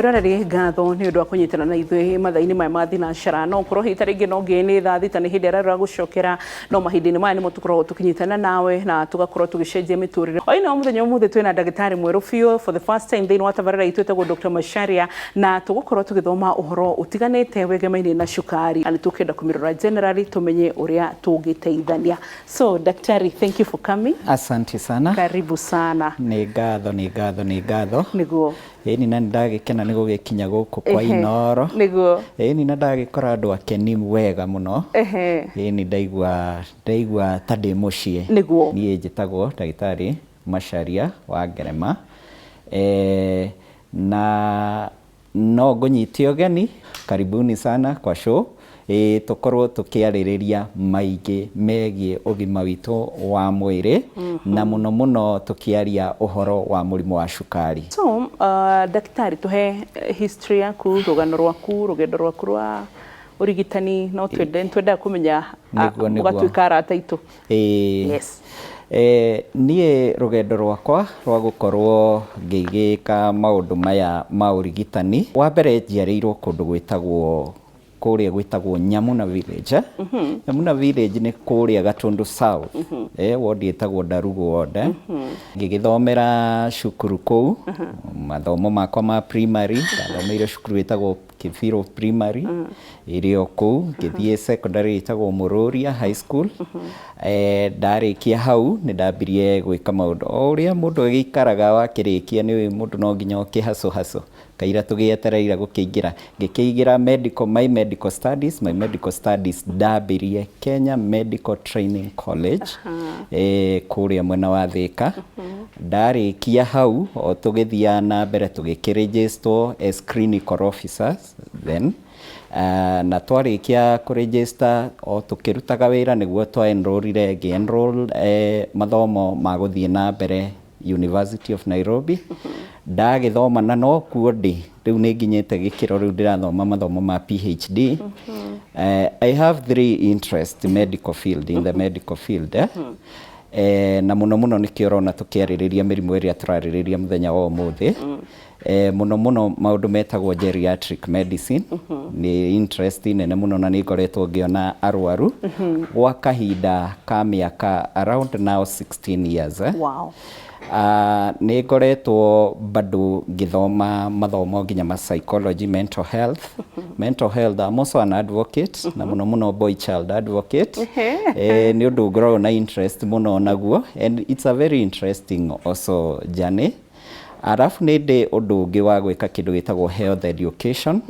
Mwĩroreri, ngatho nĩ ũndũ wa kũnyitana na ithuĩ mathaa-inĩ maya ma thinacara. No ũkorwo hihi ta rĩngĩ no ngĩ nĩ thaa 6 nĩ hĩndĩ ararora gũcokera, no mahinda-inĩ maya nĩmo tũkoragwo tũkĩnyitana nawe na tũgakorwo tũgĩcenjia mĩtũrĩre. Hwaĩ-inĩ wa mũthenya ũmũthĩ twĩna ndagĩtarĩ mwerũ biũ for the first time thĩinĩ wa tabarĩra itũ, ĩtagwo Dr. Macharia, na tũgũkorwo tũgĩthoma ũhoro ũtiganĩte wĩgemainie na cukari, na nĩ tũkĩenda kũmĩrora generally tũmenye ũrĩa tũngĩteithania. So daktari, thank you for coming. Asante sana. Karibu sana. Nĩ ngatho, nĩ ngatho, nĩ ngatho. Nĩguo. Ĩni, na nĩ ndagĩkena nĩ gũgĩkinya gũkũ kwa Inooro. Ĩni, na ndagĩkora andũ akeni wega mũno. Ĩni, ndaigua ta ndĩ mũciĩ. Niĩ njĩtagwo ndagĩtarĩ Macharia wa Ngerema. Na no ngũnyite ũgeni, karibuni sana kwa show. Ĩĩ, tũkorwo tũkĩarĩrĩria maingĩ megiĩ ũgima witũ wa mwĩrĩ, na mũno mũno tũkĩaria ũhoro wa mũrimũ wa cukari. So, daktari, tũhe history yaku, rũgano rwaku, rũgendo rwaku rwa ũrigitani. No twende, nĩtwendaga kũmenya Nĩguo. mũgatuĩka arata aitũ. Ĩĩ. Yes. Niĩ rũgendo rwakwa rwa gũkorwo ngĩgĩka maũndũ maya ma ũrigitani, wa mbere njiarĩirwo kũndũ gwĩtagwo, kũrĩa gwĩtagwo Nyamuna Village. Nyamuna Village nĩ kũrĩa Gatundu South, ward ĩtagwo Ndarugu ward. Ngĩgĩthomera cukuru kũu, mathomo makwa ma primary, ndathomeire cukuru ĩtagwo Kĩbirũ Primary, ĩrĩ o kũu. Ngĩthiĩ secondary ĩtagwo Mũrũria High School. Ndarĩkia hau nĩ ndambirie gwĩka maũndũ o ũrĩa mũndũ agĩikaraga. Wakĩrĩkia nĩ mũndũ no nginya ũkĩ hustle hustle kaira tũgĩetereire gũkĩingĩra. Ngĩkĩingĩra medical, my medical studies. My medical studies ndambirie Kenya Medical Training College, kũrĩa mwena wa Thĩka. Ndarĩkia hau, o tũgĩthiaga na mbere tũgĩkĩ as clinical officers then, na twarĩkia kũ-register, o tũkĩrutaga wĩra nĩguo twa enrollire, ngĩ enroll mathomo ma gũthiĩ na mbere University of Nairobi. Ndagĩthoma na no kuo ndĩ rĩu, nĩ nginyĩte gĩkĩro rĩu ndĩrathoma mathomo ma PhD. I have three interest medical field, in the medical field, eh? Na mũno mũno nĩkĩo ũrona tũkĩarĩrĩria mĩrimũ ĩrĩa tũrarĩrĩria mũthenya wa ũmũthĩ. Mũno mũno maũndũ metagwo geriatric medicine nĩ interest nene mũno, na nĩ ngoretwo ngĩona arwaru gwa kahinda ka mĩaka around now 16 years, eh? Nĩ ngoretwo bado ngĩthoma mathomo nginya ma psychology, mental health. Mental health, I'm also an advocate, na mũno mũno boy child advocate, nĩ ũndũ ngoragwo na interest mũno naguo, and it's a very interesting also journey. Arabu nĩ ndĩ ũndũ ũngĩ wa gwĩka kĩndũ gĩtagwo health education,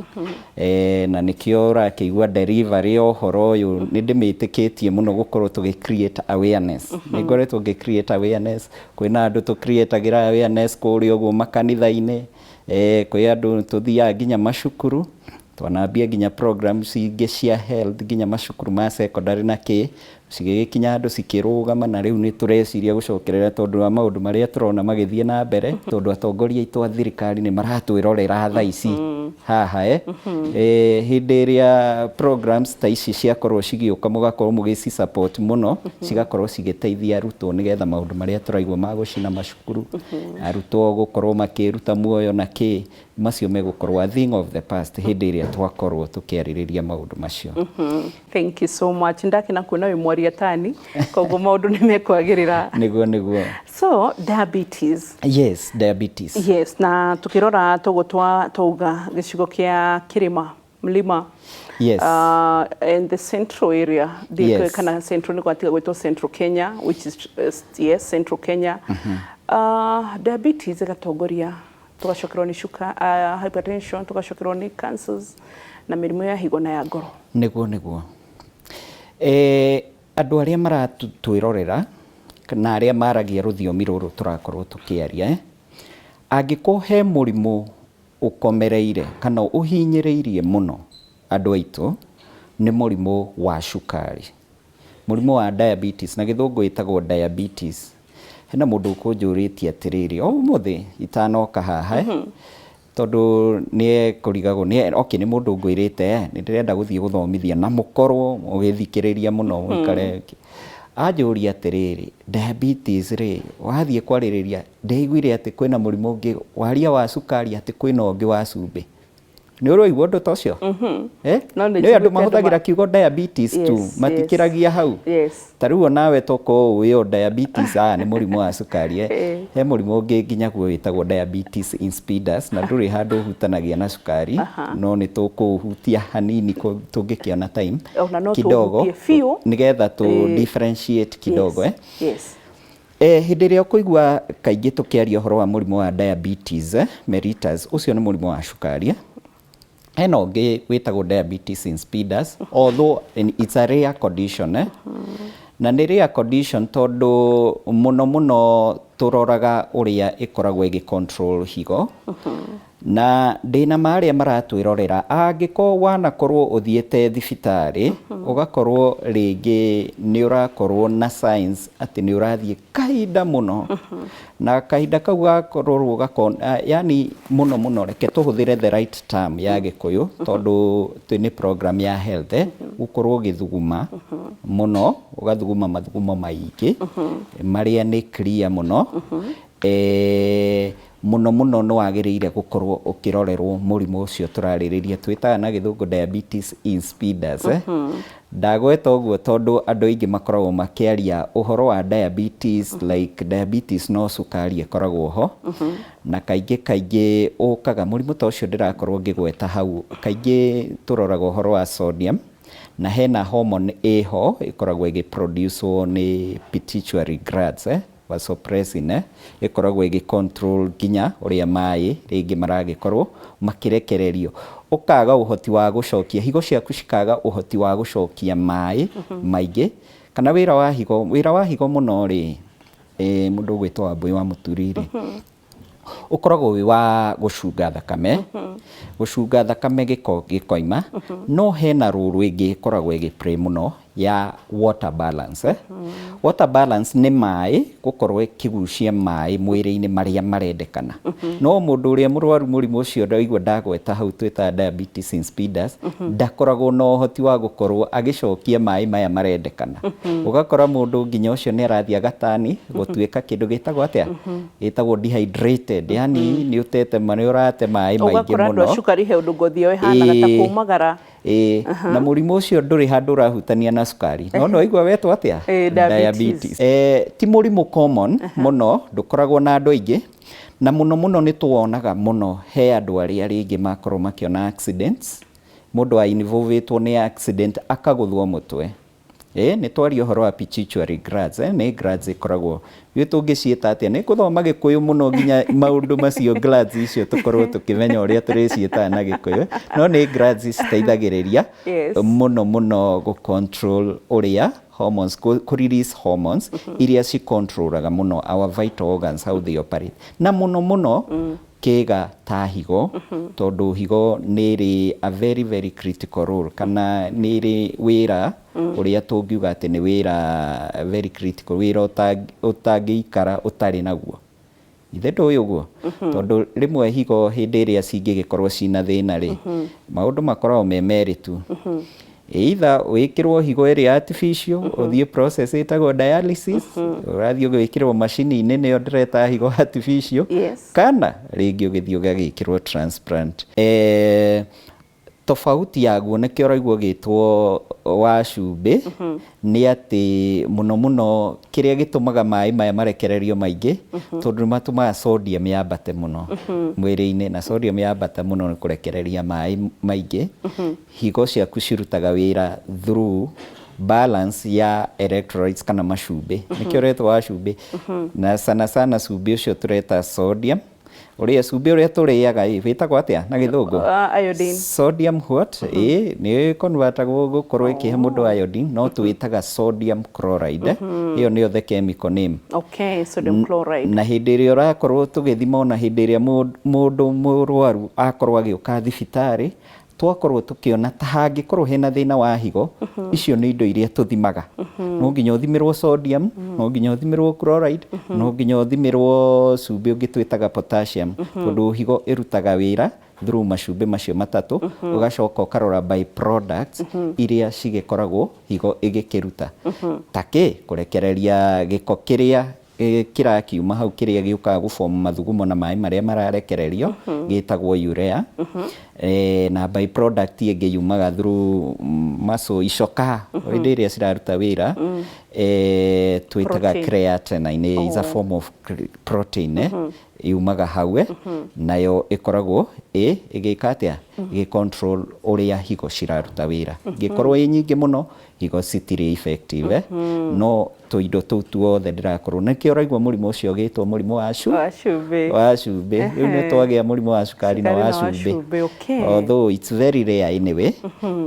na nĩkĩo ũrakĩigua delivery ya ũhoro ũyũ nĩ ndĩmĩtĩkĩtie mũno gũkorwo tũgĩ create awareness. Nĩ ngoretwo ngĩ create awareness, kwĩna andũ tũ creatagĩra awareness kũrĩa ũguo makanitha-inĩ, kwĩ andũ tũthiaga nginya macukuru, twanambia nginya programs ingĩ cia health nginya macukuru ma secondary na kĩ, cigĩgĩkinya andũ cikĩrũgama, na rĩu nĩ tũreciria gũcokerera tondũ wa maũndũ marĩa tũrona magĩthiĩ na mbere, tondũ atongoria aitũ a thirikari nĩ maratwĩrorera thaa ici haha, eh? Hĩndĩ ĩrĩa programs ta ici ciakorwo cigĩũka, mũgakorwo mũgĩci support mũno, cigakorwo cigĩteithia arutwo nĩgetha maũndũ marĩa tũraigua ma gũcina macukuru, arutwo gũkorwo makĩruta muoyo na kĩ, macio megũkorwo a thing of the past hĩndĩ ĩrĩa twakorwo tũkĩarĩrĩria maũndũ macio. Thank you so much. Ndakena kuona wĩ mwaria tani, koguo maũndũ nĩ mekwagĩrĩra. Nĩguo. So diabetes. Yes, diabetes. Yes, na tukirora toguo twa twauga gĩcigo kĩa kĩrĩma, mlima, and the central area. Kana central nĩ gwatiga gwĩtwo Central Kenya, which is yes, Central Kenya. Diabetes ĩgatongoria, tugacokerwo nĩ cuka, hypertension, tugacokerwo nĩ cancers na mĩrimũ ya higo na ya ngoro. Nĩguo. Andũ arĩa maratwĩrorera na arĩa maragia rũthiomi rũrũ tũrakorwo tũkĩaria, eh? Angĩkorwo he mũrimũ ũkomereire kana ũhinyĩrĩirie mũno andũ aitũ, nĩ mũrimũ wa cukari, mũrimũ wa diabetes, na gĩthũngũ ĩtagwo diabetes. Hena mũndũ ũkũnjũrĩtie atĩrĩrĩ o ũmũthĩ itanoka haha, eh? Tondũ nĩ ekũrigagwo nĩ, okay, nĩ mũndũ ngwĩrĩte, nĩ ndĩrenda gũthiĩ gũthomithia na mũkorwo mũgĩthikĩrĩria mũno mũikare. Anjũria atĩrĩrĩ, diabetes rĩ, wathiĩ kwarĩrĩria, ndĩiguire atĩ kwĩna mũrimũ ũngĩ waria wa cukari, atĩ kwĩna ũngĩ wa cumbĩ. Nĩ ũroigua ũndũ ta ũcio? Eh? No nĩ Nĩ andũ njiguĩte andũ mahũthagĩra kiugo diabetes tu, matikĩragia hau. Ta rĩu onawe tokorwo ũĩ o diabetes, aya nĩ mũrimũ wa cukari, eh? He mũrimũ ũngĩ nginya guo wĩtagwo diabetes insipidus, na ndũrĩ handũ ũhutanagia na cukari, no nĩ tũkũũhutia hanini tũngĩkĩona time Ona no kidogo, tũũhutie biũ. Nĩgetha tũ differentiate kidogo, eh? Yes. Hĩndĩ ĩrĩa ũkũigua kaingĩ tũkĩaria ũhoro wa mũrimũ wa diabetes mellitus, ũcio nĩ mũrimũ wa cukari. Hena ũngĩ wĩtagwo diabetes insipidus, although it's a rare condition, eh? Na nĩ rare condition tondũ mũno mũno tũroraga ũrĩa ĩkoragwo ĩgĩ control higo. Na ndĩna ma arĩa maratwĩrorera, angĩkorwo wanakorwo ũthiĩte thibitarĩ, ũgakorwo rĩngĩ nĩ ũrakorwo na signs atĩ nĩ ũrathiĩ kahinda mũno, na kahinda kau gakorwo gakona, yani mũno mũno reke tũhũthĩre the right term ya Gĩkũyũ, tondũ twĩ nĩ program ya health, eh? Gũkorwo ũgĩthuguma mũno, ũgathuguma mathugumo maingĩ marĩa nĩ clear mũno, mũno mũno nĩ wagĩrĩire gũkorwo ũkĩrorerwo mũrimũ ũcio tũrarĩrĩria, twĩtaga na Gĩthũngũ diabetes insipidus, eh? Ndagweta ũguo tondũ andũ aingĩ makoragwo makĩaria ũhoro wa diabetes like diabetes no cukari ĩkoragwo ho, na kaingĩ kaingĩ ũkaga mũrimũ ta ũcio ndĩrakorwo ngĩgweta hau, kaingĩ tũroraga ũhoro wa sodium, na hena hormone ĩho ĩkoragwo ĩgĩproducwo nĩ pituitary glands, eh? Vasopressin, eh? Ĩkoragwo ĩgĩ control nginya ũrĩa maĩ rĩngĩ maragĩkorwo makĩrekererio, ũkaga ũhoti wa gũcokia, higo ciaku cikaga ũhoti wa gũcokia maĩ maingĩ, kana wĩra wa higo, wĩra wa higo mũno rĩ, mũndũ ũgwĩtwo Wambũi wa Mũturi rĩ, ũkoragwo wĩ wa gũcunga thakame, gũcunga thakame gĩko gĩkoima, no hena rũrũ ĩngĩ ĩkoragwo ĩgĩ play mũno ya water balance, eh? Water balance nĩ maĩ gũkorwo ĩkĩgucia maĩ mwĩrĩ-inĩ marĩa marendekana. No mũndũ ũrĩa mũrwaru mũrimũ ũcio ndaigua ndagweta hau twĩtaga diabetes insipidus, ndakoragwo na ũhoti wa gũkorwo agĩcokia maĩ maya marendekana. Ũgakora mũndũ nginya ũcio nĩ arathiĩ agatani gũtuĩka kĩndũ gĩtagwo atĩa? Gĩtagwo dehydrated, yani nĩ ũtete, nĩ ũrate maĩ maingĩ Ũgakora andũ a mũno. cukari he ũndũ ngothi yao ĩhanaga ta kũmagara. Ĩĩ, na mũrimũ ũcio ndũrĩ handũ ũrahutania na cukari. No nĩ waigua wetwo atĩa? Ĩĩ, diabetes. Ti mũrimũ common mũno, ndũkoragwo na andũ aingĩ, na mũno mũno nĩ tũwonaga mũno he andũ arĩa rĩngĩ makorwo makĩona accidents, mũndũ a involve-ĩtwo nĩ accident akagũthwo mũtwe. Ĩĩ, nĩ twaria ũhoro wa pituitary glands, eh, nĩ glands ĩkoragwo, ithuĩ tũngĩciĩta atĩa? Nĩ ngũthoma Gĩkũyũ mũno nginya maũndũ macio glands icio tũkorwo tũkĩmenya ũrĩa tũrĩciĩtaga na Gĩkũyũ, no nĩ glands citeithagĩrĩria mũno mũno gũ control ũrĩa hormones, kũ release hormones iria ci control-aga mũno our vital organs, how they operate, na mũno mũno kĩga ta higo, tondũ higo nĩ ĩrĩ a very very critical role, kana nĩ ĩrĩ wĩra ũrĩa tũngiuga atĩ nĩ wĩra very critical, wĩra ũtangĩikara ũtarĩ naguo. Ithe ndũĩ ũguo? Tondũ rĩmwe higo hĩndĩ ĩrĩa cingĩgĩkorwo cina thĩna rĩ, maũndũ makoragwo me merĩ tu. Either wĩkĩrwo higo ĩrĩa artificial, ũthiĩ process ĩtagwo dialysis, ũrathiĩ ũgĩkĩrwo macini-inĩ, nĩyo ndĩreta higo artificial, kana rĩngĩ ũgĩthiĩ ũgagĩkĩrwo transplant. Tofauti yaguo nĩkĩo ũraigua ũgĩtwo wa cumbĩ, nĩ atĩ mũno mũno kĩrĩa gĩtũmaga maĩ maya marekererio maingĩ, tondũ nĩ matũmaga sodium yambate mũno mwĩrĩ-inĩ, na sodium yambata mũno nĩ kũrekereria maĩ maingĩ. Higo ciaku cirutaga wĩra through balance ya electrolytes kana macumbĩ, nĩkĩo ũretwo wa cumbĩ, na sana sana cumbĩ ũcio tũreta sodium, ũrĩa cumbĩ ũrĩa tũrĩaga ĩ wĩtagwo atĩa na Gĩthũngũ? Iodine. Sodium what? Ĩ nĩ convertagwo gũkorwo ĩkĩhe mũndũ iodine, no tũwĩtaga sodium chloride. Ĩyo nĩyo the chemical name. Okay, sodium chloride. Na hĩndĩ ĩrĩa ũrakorwo tũgĩthima, ona hĩndĩ ĩrĩa mũndũ mũrwaru akorwo agĩũka thibitarĩ, twakorwo tũkĩona ta hangĩkorwo hena thĩna wa higo, icio nĩ indo iria tũthimaga. No nginya ũthimĩrwo sodium, no nginya ũthimĩrwo chloride, no nginya ũthimĩrwo cumbĩ ũngĩ twĩtaga potassium, tondũ higo ĩrutaga wĩra through macumbĩ macio matatũ, ũgacoka ũkarora by products iria cigĩkoragwo higo ĩgĩkĩruta, ta kĩ kũrekereria gĩko kĩrĩa kĩrakiuma hau, kĩrĩa gĩũkaga gũform mathugumo na maĩ marĩa mararekererio, gĩtagwo urea. Na by product ĩngĩ yumaga through muscle, icoka hĩndĩ ĩrĩa ciraruta wĩra, twĩtaga Protein. Creatinine is a form of protein, yumaga hau, nayo ĩkoragwo ĩgĩka atĩa? Ĩgĩ control ũrĩa higo ciraruta wĩra. Ĩngĩkorwo ĩ nyingĩ mũno, higo citirĩ effective, no tũindo tũu tuothe ndĩrakorwo nĩkĩo ũraigua mũrimũ ũcio ũgĩtwo mũrimũ wa wa cumbĩ. Wa cumbĩ. Rĩu nĩ twagĩa mũrimũ wa cukari na Cukari wa na wa cumbĩ. Cumbĩ, okay. Although it's very rare anyway,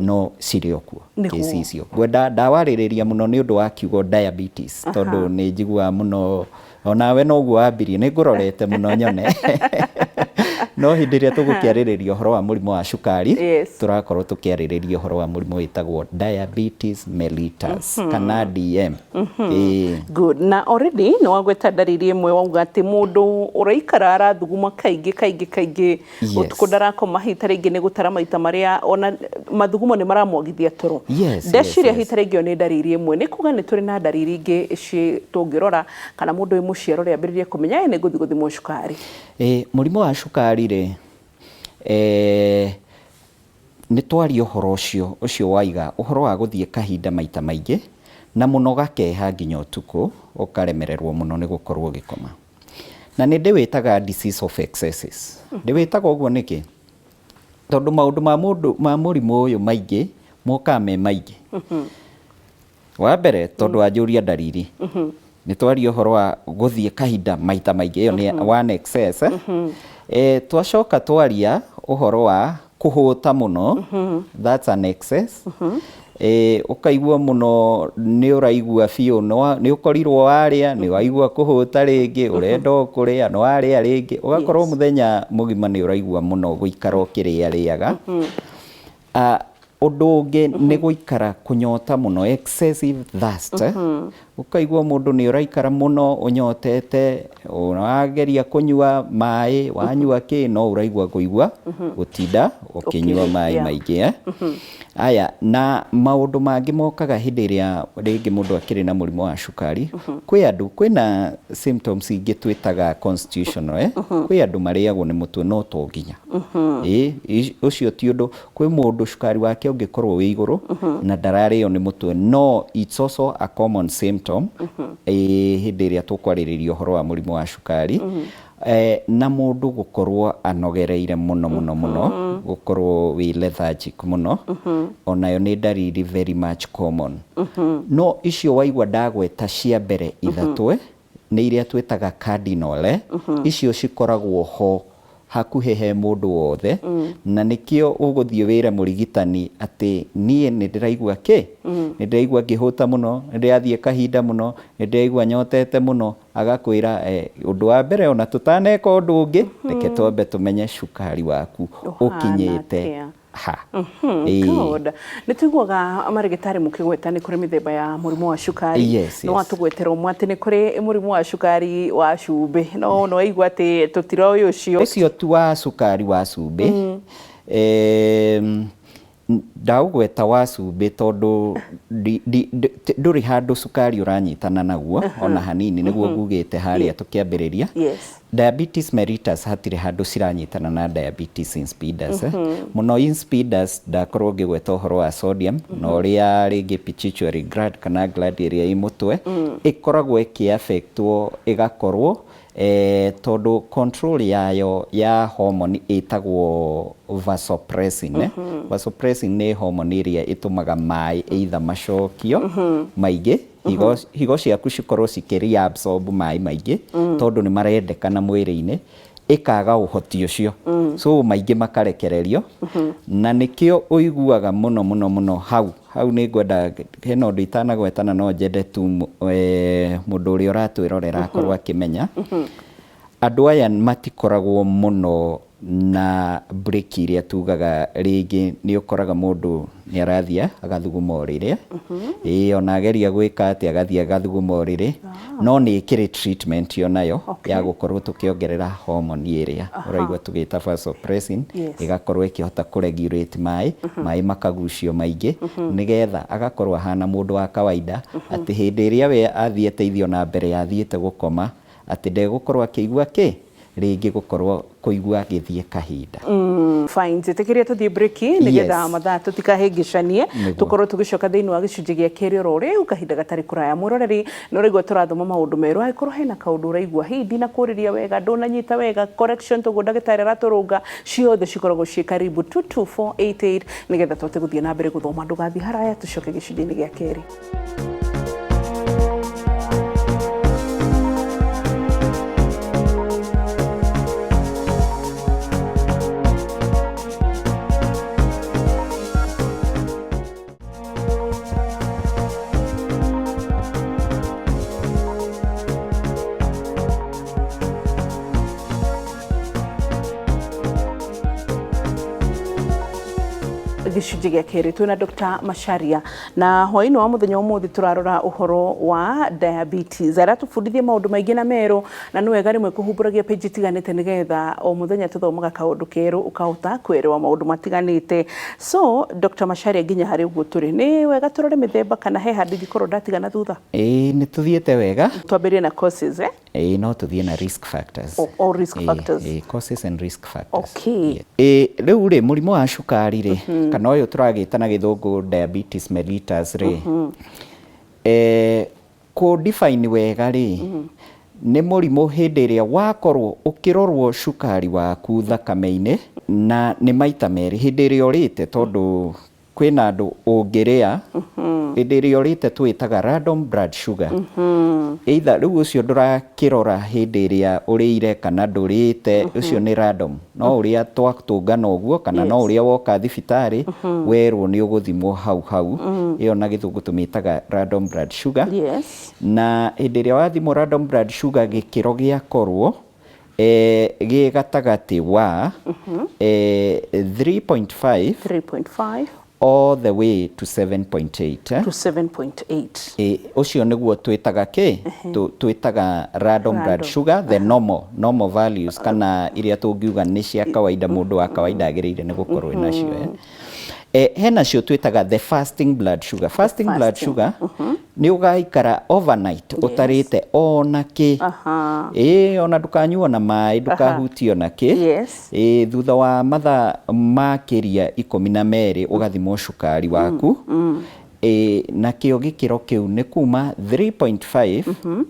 no cirĩ o kuo. Kesi icio ngwenda ndawarĩrĩria mũno nĩ ũndũ wa kiugo diabetes, tondũ nĩ njiguaga mũno onawe noguo wambirie, nĩ ngũrorete mũno nyone, no hĩndĩ ĩrĩa tũgũkĩarĩrĩria ũhoro wa mũrimũ wa cukari, tũrakorwo tũkĩarĩrĩria ũhoro wa mũrimũ wĩtagwo diabetes mellitus kana DM. Ĩĩ. Good. Na already nĩ wagweta ndariri ĩmwe, wauga atĩ mũndũ ũraikara arathuguma kaingĩ kaingĩ kaingĩ, ũtukũ ndarakoma, hihi ta rĩngĩ nĩ gũtara maita marĩa ona mathugumo nĩ maramwagithia toro. Ndeciria hihi ta rĩngĩ ĩyo nĩ ndariri ĩmwe, nĩ kuga nĩ tũrĩ na ndariri ingĩ tũngĩrora kana mũndũ wĩ mũciĩ arore ambĩrĩrie kũmenya ĩ nĩ ngũthiĩ gũthimwo cukari. Mũrimũ wa cukari rĩ, nĩ twaria ũhoro ũcio ũcio waiga ũhoro wa gũthiĩ kahinda maita maingĩ na mũno gakeha nginya ũtukũ ũkaremererwo mũno nĩ gũkorwo ũgĩkoma, na nĩ ndĩwĩtaga disease of excesses. Ndĩwĩtaga ũguo nĩkĩ? Tondũ maũndũ ma mũndũ ma mũrimũ ũyũ maingĩ mokaga me maingĩ. Wa mbere, tondũ wanjũria ndariri, nĩ twaria ũhoro wa gũthiĩ kahinda maita maingĩ, ĩyo nĩ one excess. Twacoka twaria ũhoro wa kũhũta mũno, that's an excess. Ũkaigua mũno nĩ ũraigua biũ nĩ ũkorirwo warĩa, nĩ waigua kũhũta rĩngĩ, ũrenda o kũrĩa, nĩ warĩa rĩngĩ, ũgakorwo mũthenya mũgima nĩ ũraigua mũno gũikara ũkĩrĩa rĩaga. Ũndũ ũngĩ nĩ gũikara kũnyota mũno, excessive thirst. Ũkaigua mũndũ nĩ ũraikara mũno ũnyotete, wageria kũnyua maĩ, wanyua kĩ, no ũraigua kũigua gũtinda ũkĩnyua maĩ maingĩ. Aya, na maũndũ mangĩ mokaga hĩndĩ ĩrĩa rĩngĩ mũndũ akĩrĩ na mũrimũ wa cukari, kwĩ andũ kwĩna symptoms ingĩ twĩtaga constitutional. Kwĩ andũ marĩagwo nĩ mũtwe, no to nginya ĩ ũcio ti ũndũ. Kwĩ mũndũ cukari wake ũngĩkorwo wĩ igũrũ na ndararĩo nĩ mũtwe, no it's also a common symptom hĩndĩ ĩrĩa tũkwarĩrĩria ũhoro wa mũrimũ wa cukari. Na mũndũ gũkorwo anogereire mũno mũno mũno, gũkorwo wĩ lethargic mũno, onayo nĩ ndariri very much common. No icio waigua ndagweta cia mbere ithatũ, nĩ iria twĩtaga cardinal. Icio cikoragwo ho hakuhĩ he mũndũ wothe, na nĩkĩo ũgũthiĩ wĩre mũrigitani atĩ niĩ nĩ ndĩraigua kĩ, nĩ ndĩraigua ngĩhũta mũno, nĩ ndĩrathiĩ kahinda mũno, nĩ ndĩraigua nyotete mũno, agakwĩra ũndũ wa mbere, ona tũtaneka ũndũ ũngĩ, reke twambe tũmenye cukari waku ũkinyĩte atĩa. Ha. Ĩĩ. Good. Nĩ tũiguaga marĩgĩtarĩ mũkĩgweta nĩ kũrĩ mĩthemba ya mũrimũ wa cukari. Nĩ watũgwetera ũmwe atĩ nĩ kũrĩ mũrimũ wa cukari wa cumbĩ, no nĩ waigua atĩ tũtiroĩ ũcio. Ũcio tu wa cukari wa cumbĩ, ndaũgweta wa cumbĩ tondũ ndũrĩ handũ cukari ũranyitana naguo ona hanini, nĩguo ngugĩte harĩa tũkĩambĩrĩria. Diabetes mellitus hatirĩ handũ ciranyitana na diabetes insipidus. Mũno insipidus ndakorwo ngĩgweta ũhoro wa sodium na ũrĩa rĩngĩ pituitary gland kana gland ĩrĩa ĩ mũtwe ĩkoragwo ĩkĩ-affectwo, ĩgakorwo tondũ control yayo ya hormone ĩtagwo vasopressin. Vasopressin nĩ hormone ĩrĩa ĩtũmaga maĩ either macokio maingĩ, higo ciaku cikorwo cikĩ reabsorb maĩ maingĩ tondũ nĩ marendekana mwĩrĩ-inĩ, ĩkaga ũhoti ũcio, so maingĩ makarekererio, na nĩkĩo ũiguaga mũno mũno mũno hau hau. Nĩ ngwenda hena ũndũ itanagwetana, no nyende tu mũndũ ũrĩa ũratwĩrorera akorwo akĩmenya andũ aya matikoragwo mũno. Na breki iria tugaga rĩngĩ nĩ ũkoraga mũndũ nĩ arathiĩ agathuguma ũrĩrĩ, ĩĩ, ona ageria gwĩka atĩ agathiĩ agathuguma ũrĩrĩ, no nĩ ĩkĩrĩ treatment yo nayo ya gũkorwo tũkĩongerera hormone ĩrĩa ũraigua tũgĩta vasopressin, ĩgakorwo ĩkĩhota kũregulate maĩ, maĩ makagucio maingĩ, nĩgetha agakorwo ahana mũndũ wa kawaida, atĩ hĩndĩ ĩrĩa we athiĩ ateithio na mbere ya athiĩte gũkoma, atĩ ndegũkorwo akĩigua kĩ rĩngĩ gũkorwo kũigua agĩthiĩ kahinda. Fine, njĩtĩkĩria tũthiĩ breki nĩgetha mathaa tũtikahĩngĩcanie, tũkorwo tũgĩcoka thĩinĩ wa gĩcunjĩ gĩa kerĩ oro rĩu kahinda gatarĩ kũraya. Mwĩroreri, nĩ ũraigua tũrathoma maũndũ merũ, angĩkorwo hena kaũndũ ũraigua hihi ndinakũrĩria wega, ndũnanyita wega, correction toguo ndagĩtarĩ aratũrũnga, ciothe cikoragwo ciĩ karibu 22488 nĩgetha tũhote gũthiĩ na mbere gũthoma. Ndũgathiĩ haraya, tũcoke gĩcunjĩ-inĩ gĩa kerĩ. Gĩcunjĩ gĩa kerĩ twĩna Dr. Macharia, na hwaĩ-inĩ wa mũthenya ũmũthĩ tũrarora ũhoro wa diabetes. Aratũbundithia maũndũ maingĩ na merũ, na nĩ wega rĩmwe kũhumbũragia page itiganĩte nĩgetha o mũthenya tũthomaga kaũndũ kerũ ũkahota kwerewa maũndũ matiganĩte. So Dr. Macharia, nginya harĩ ũguo tũrĩ, nĩ wega tũrore mĩthemba kana he handũ ingĩkorwo ndatigana thutha? Ĩĩ, nĩ tũthiĩte wega. Twambĩrĩrie na causes, eh? Ĩĩ, no tũthiĩ na risk factors. O risk factors. Ĩĩ, causes and risk factors. Ĩĩ, rĩu rĩ, mũrimũ wa cukari rĩ, kana ũyũ tũragĩta na gĩthũngũ diabetes mellitus rĩ, kũ define wega rĩ, nĩ mũrimũ hĩndĩ ĩrĩa wakorwo ũkĩrorwo cukari waku thakame-inĩ, na nĩ maita merĩ, hĩndĩ ĩrĩa ũrĩte, tondũ kwĩna andũ ũngĩrĩa hĩndĩ ĩrĩa ũrĩte, twĩtaga random blood sugar. Either rĩu ũcio ndũrakĩrora hĩndĩ ĩrĩa ũrĩire kana ndũrĩte, ũcio nĩ random, no ũrĩa twatũngana ũguo kana no ũrĩa woka thibitarĩ werwo nĩ ũgũthimwo hau hau, ĩyo na gĩthũngũ tũmĩtaga random blood sugar. Na hĩndĩ ĩrĩa wathimwo random blood sugar, gĩkĩro gĩakorwo gĩ gatagatĩ wa 3.5 3.5 all the way to 7.8, eh? To 7.8. Ũcio nĩguo twĩtaga kĩ, twĩtaga random blood sugar, the normal values, kana iria tũngiuga nĩ cia kawaida, mũndũ wa kawaida agĩrĩire nĩ gũkorwo nacio, eh? Hena cio twĩtaga the fasting blood sugar. Fasting blood sugar nĩ ũgaikara overnight ũtarĩte ona kĩ, ĩĩ, ona ndũkanyua na maĩ, ndũkahutie ona kĩ. Ĩĩ, thutha wa mathaa makĩria 12 ũgathimwo cukari waku. Ĩĩ, nakĩo gĩkĩro kĩu nĩ kuma 3.5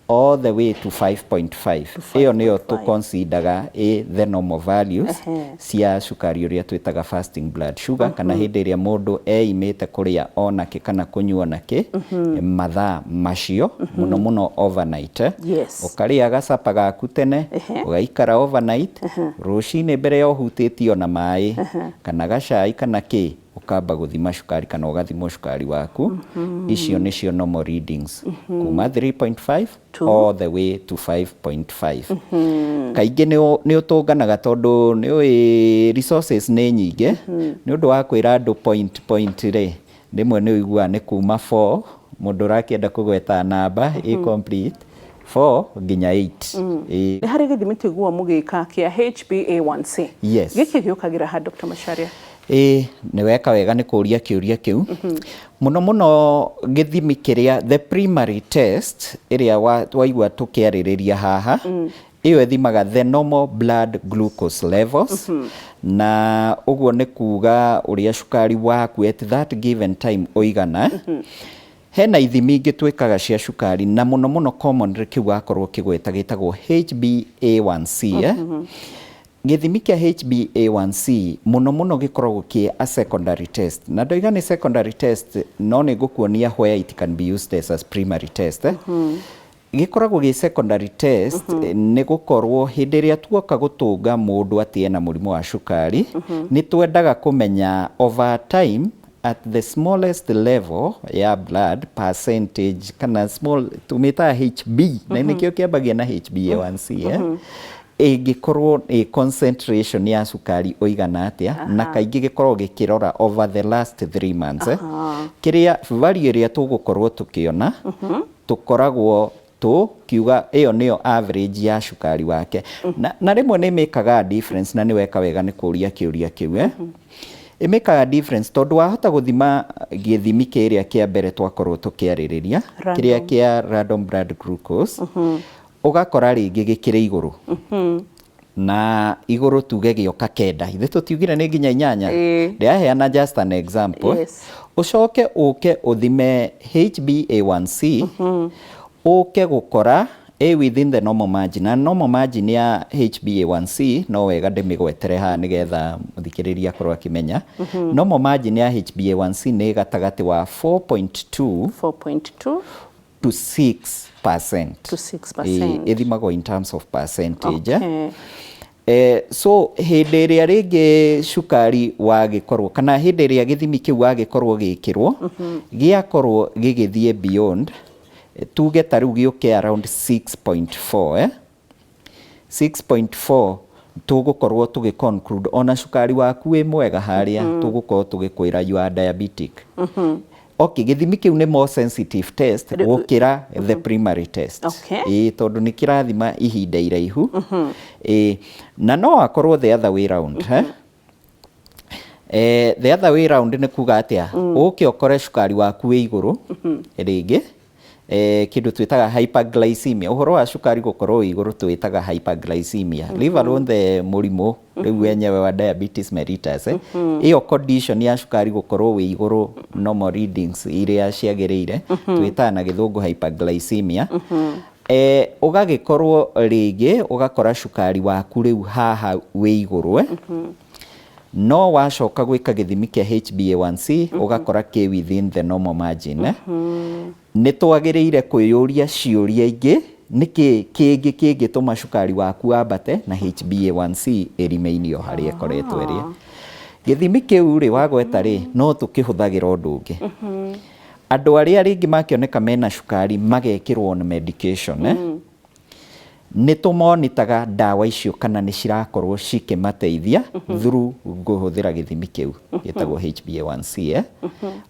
all the way to 5.5. Ĩyo nĩyo tũconsideraga ĩ the normal values cia cukari ũrĩa twĩtaga fasting blood sugar, kana hĩndĩ ĩrĩa mũndũ eimĩte kũrĩa onakĩ kana kũnyua onakĩ mathaa macio, mũno mũno overnight, eh? Ũkarĩa gacapa gaku tene, ũgaikara overnight, rũcinĩ mbere ya ũhutĩtie ona maĩ kana gacai kana kĩ, ũkamba gũthima cukari kana ũgathimwo cukari waku. Icio nĩcio normal readings, kuma 3.5 all the way to 5.5. Kaingĩ nĩ ũtũnganaga tondũ nĩ ũĩ resources nĩ nyingĩ, nĩ ũndũ wa kwĩra andũ point point rĩ, rĩmwe nĩ ũiguaga nĩ kuma 4, mũndũ ũrakĩenda kũgweta namba ĩ complete 4 nginya 8. Ĩĩ. Nĩ harĩ gĩthimi tũiguo mũgĩka kĩa HbA1c? Yes. Gĩkĩ gĩũkagĩra ha, Dr. Macharia? Ĩĩ, nĩ weka wega nĩ kũũria kĩũria kĩu. Mũno mũno gĩthimi kĩrĩa, the primary test ĩrĩa waigua tũkĩarĩrĩria haha, ĩyo ĩthimaga the normal blood glucose levels, na ũguo nĩ kuga ũrĩa cukari waku at that given time ũigana. Hena ithimi ingĩ twĩkaga cia cukari, na mũno mũno commonly kĩu wakorwo ũkĩgweta gĩtagwo HbA1c, eh? Gĩthimi kĩa HbA1c mũno mũno gĩkoragwo kĩ a secondary test, na ndoiga nĩ secondary test, no nĩ ngũkuonia where it can be used as a primary test, eh? Gĩkoragwo gĩ secondary test nĩ gũkorwo hĩndĩ ĩrĩa tuoka gũtũnga mũndũ atĩ ena mũrimũ wa cukari, nĩ twendaga kũmenya over time at the smallest level ya blood percentage, kana small tũmĩtaga HB, na nĩkĩo kĩambagia na HbA1c, eh? Ĩngĩkorwo ĩ concentration ya cukari ũigana atĩa, na kaingĩ gĩkoragwo gĩkĩrora over the last 3 months, eh? Kĩrĩa value ĩrĩa tũgũkorwo tũkĩona, tũkoragwo tũkiuga ĩyo nĩyo average ya cukari wake. Na rĩmwe nĩ ĩmĩkaga difference, na nĩ weka wega nĩ kũria kĩũria kĩu, eh? Ĩmĩkaga difference tondũ wahota gũthima gĩthimi kĩrĩa kĩa mbere twakorwo tũkĩarĩrĩria, kĩrĩa kĩa random blood glucose, ũgakora rĩngĩ gĩkĩrĩ igũrũ na igũrũ, tuge gĩoka 9, ithe tũtiugire nĩ nginya 8. Ndĩraheana just an example. Ũcoke ũke ũthime HbA1c, ũke gũkora ĩ within the normal margin. Na normal margin ya HbA1c, no wega ndĩmĩgwetere haha nĩgetha mũthikĩrĩria akorwo akĩmenya, normal margin ya HbA1c nĩ gatagatĩ wa 4.2 4.2 to 6%. To 6%. Ĩthimagwo in terms of percentage, eh? Okay. So hĩndĩ ĩrĩa rĩngĩ cukari wagĩkorwo, kana hĩndĩ ĩrĩa gĩthimi kĩu wagĩkorwo gĩkĩrwo, gĩakorwo gĩgĩthiĩ beyond, tuge ta rĩu gĩũke around 6.4, eh? 6.4, tũgũkorwo tũgĩ conclude ona cukari waku wĩ mwega harĩa, tũgũkorwo tũgĩkwĩra you are diabetic. Okay, gĩthimi kĩu nĩ more sensitive test gũkĩra the primary test. Ĩĩ, tondũ nĩ kĩrathima ihinda iraihu. Ĩĩ, na no akorwo the other way round, eh? The other way round nĩ kuga atĩa? Ũke ũkore cukari waku wĩ igũrũ rĩngĩ, kĩndũ twĩtaga hyperglycemia. Ũhoro wa cukari gũkorwo wĩ igũrũ twĩtaga hyperglycemia, leave alone the mũrimũ rĩu wenyewe wa diabetes mellitus, eh? Ĩyo condition ya cukari gũkorwo wĩ igũrũ normal readings iria ciagĩrĩire twĩtaga na gĩthũngũ hyperglycemia. Ũgagĩkorwo rĩngĩ ũgakora cukari waku rĩu haha wĩ igũrũ, eh? No wacoka gwĩka gĩthimi kĩa HbA1c, ũgakora kĩ within the normal margin, eh? Nĩ twagĩrĩire kwĩyũria ciũria ingĩ, nĩkĩ kĩngĩ kĩngĩtũma cukari waku wambate na HbA1c ĩremain o harĩa ĩkoretwo ĩrĩ? Gĩthimi kĩu rĩ wagweta rĩ, no tũkĩhũthagĩra ũndũ ũngĩ. Andũ arĩa rĩngĩ makĩoneka mena cukari magekĩrwo on medication, eh? Nĩ tũmonitaga ndawa icio kana nĩ cirakorwo cikĩmateithia through kũhũthĩra gĩthimi kĩu gĩtagwo HbA1c, eh?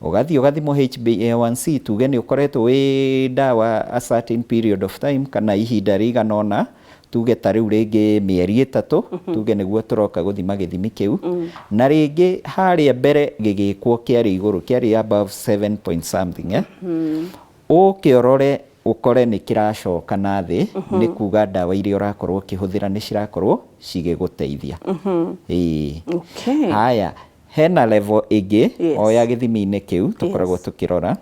Ũgathiĩ ũgathimwo HbA1c, tuge nĩ ũkoretwo wĩ ndawa a certain period of time, kana ihinda rĩigana ũna, tuge ta rĩu rĩngĩ mĩeri 3, tuge nĩguo tũroka gũthima gĩthimi kĩu, na rĩngĩ harĩa mbere gĩgĩkwo kĩarĩ igũrũ, kĩarĩ above 7 point something, eh? Ũke ũrore ũkore nĩ kĩracoka na thĩ, nĩ kuga ndawa iria ũrakorwo ũkĩhũthĩra nĩ cirakorwo cigĩgũteithia. Ĩĩ. Haya, hena level ĩngĩ o ya gĩthimi-inĩ kĩu tũkoragwo tũkĩrora.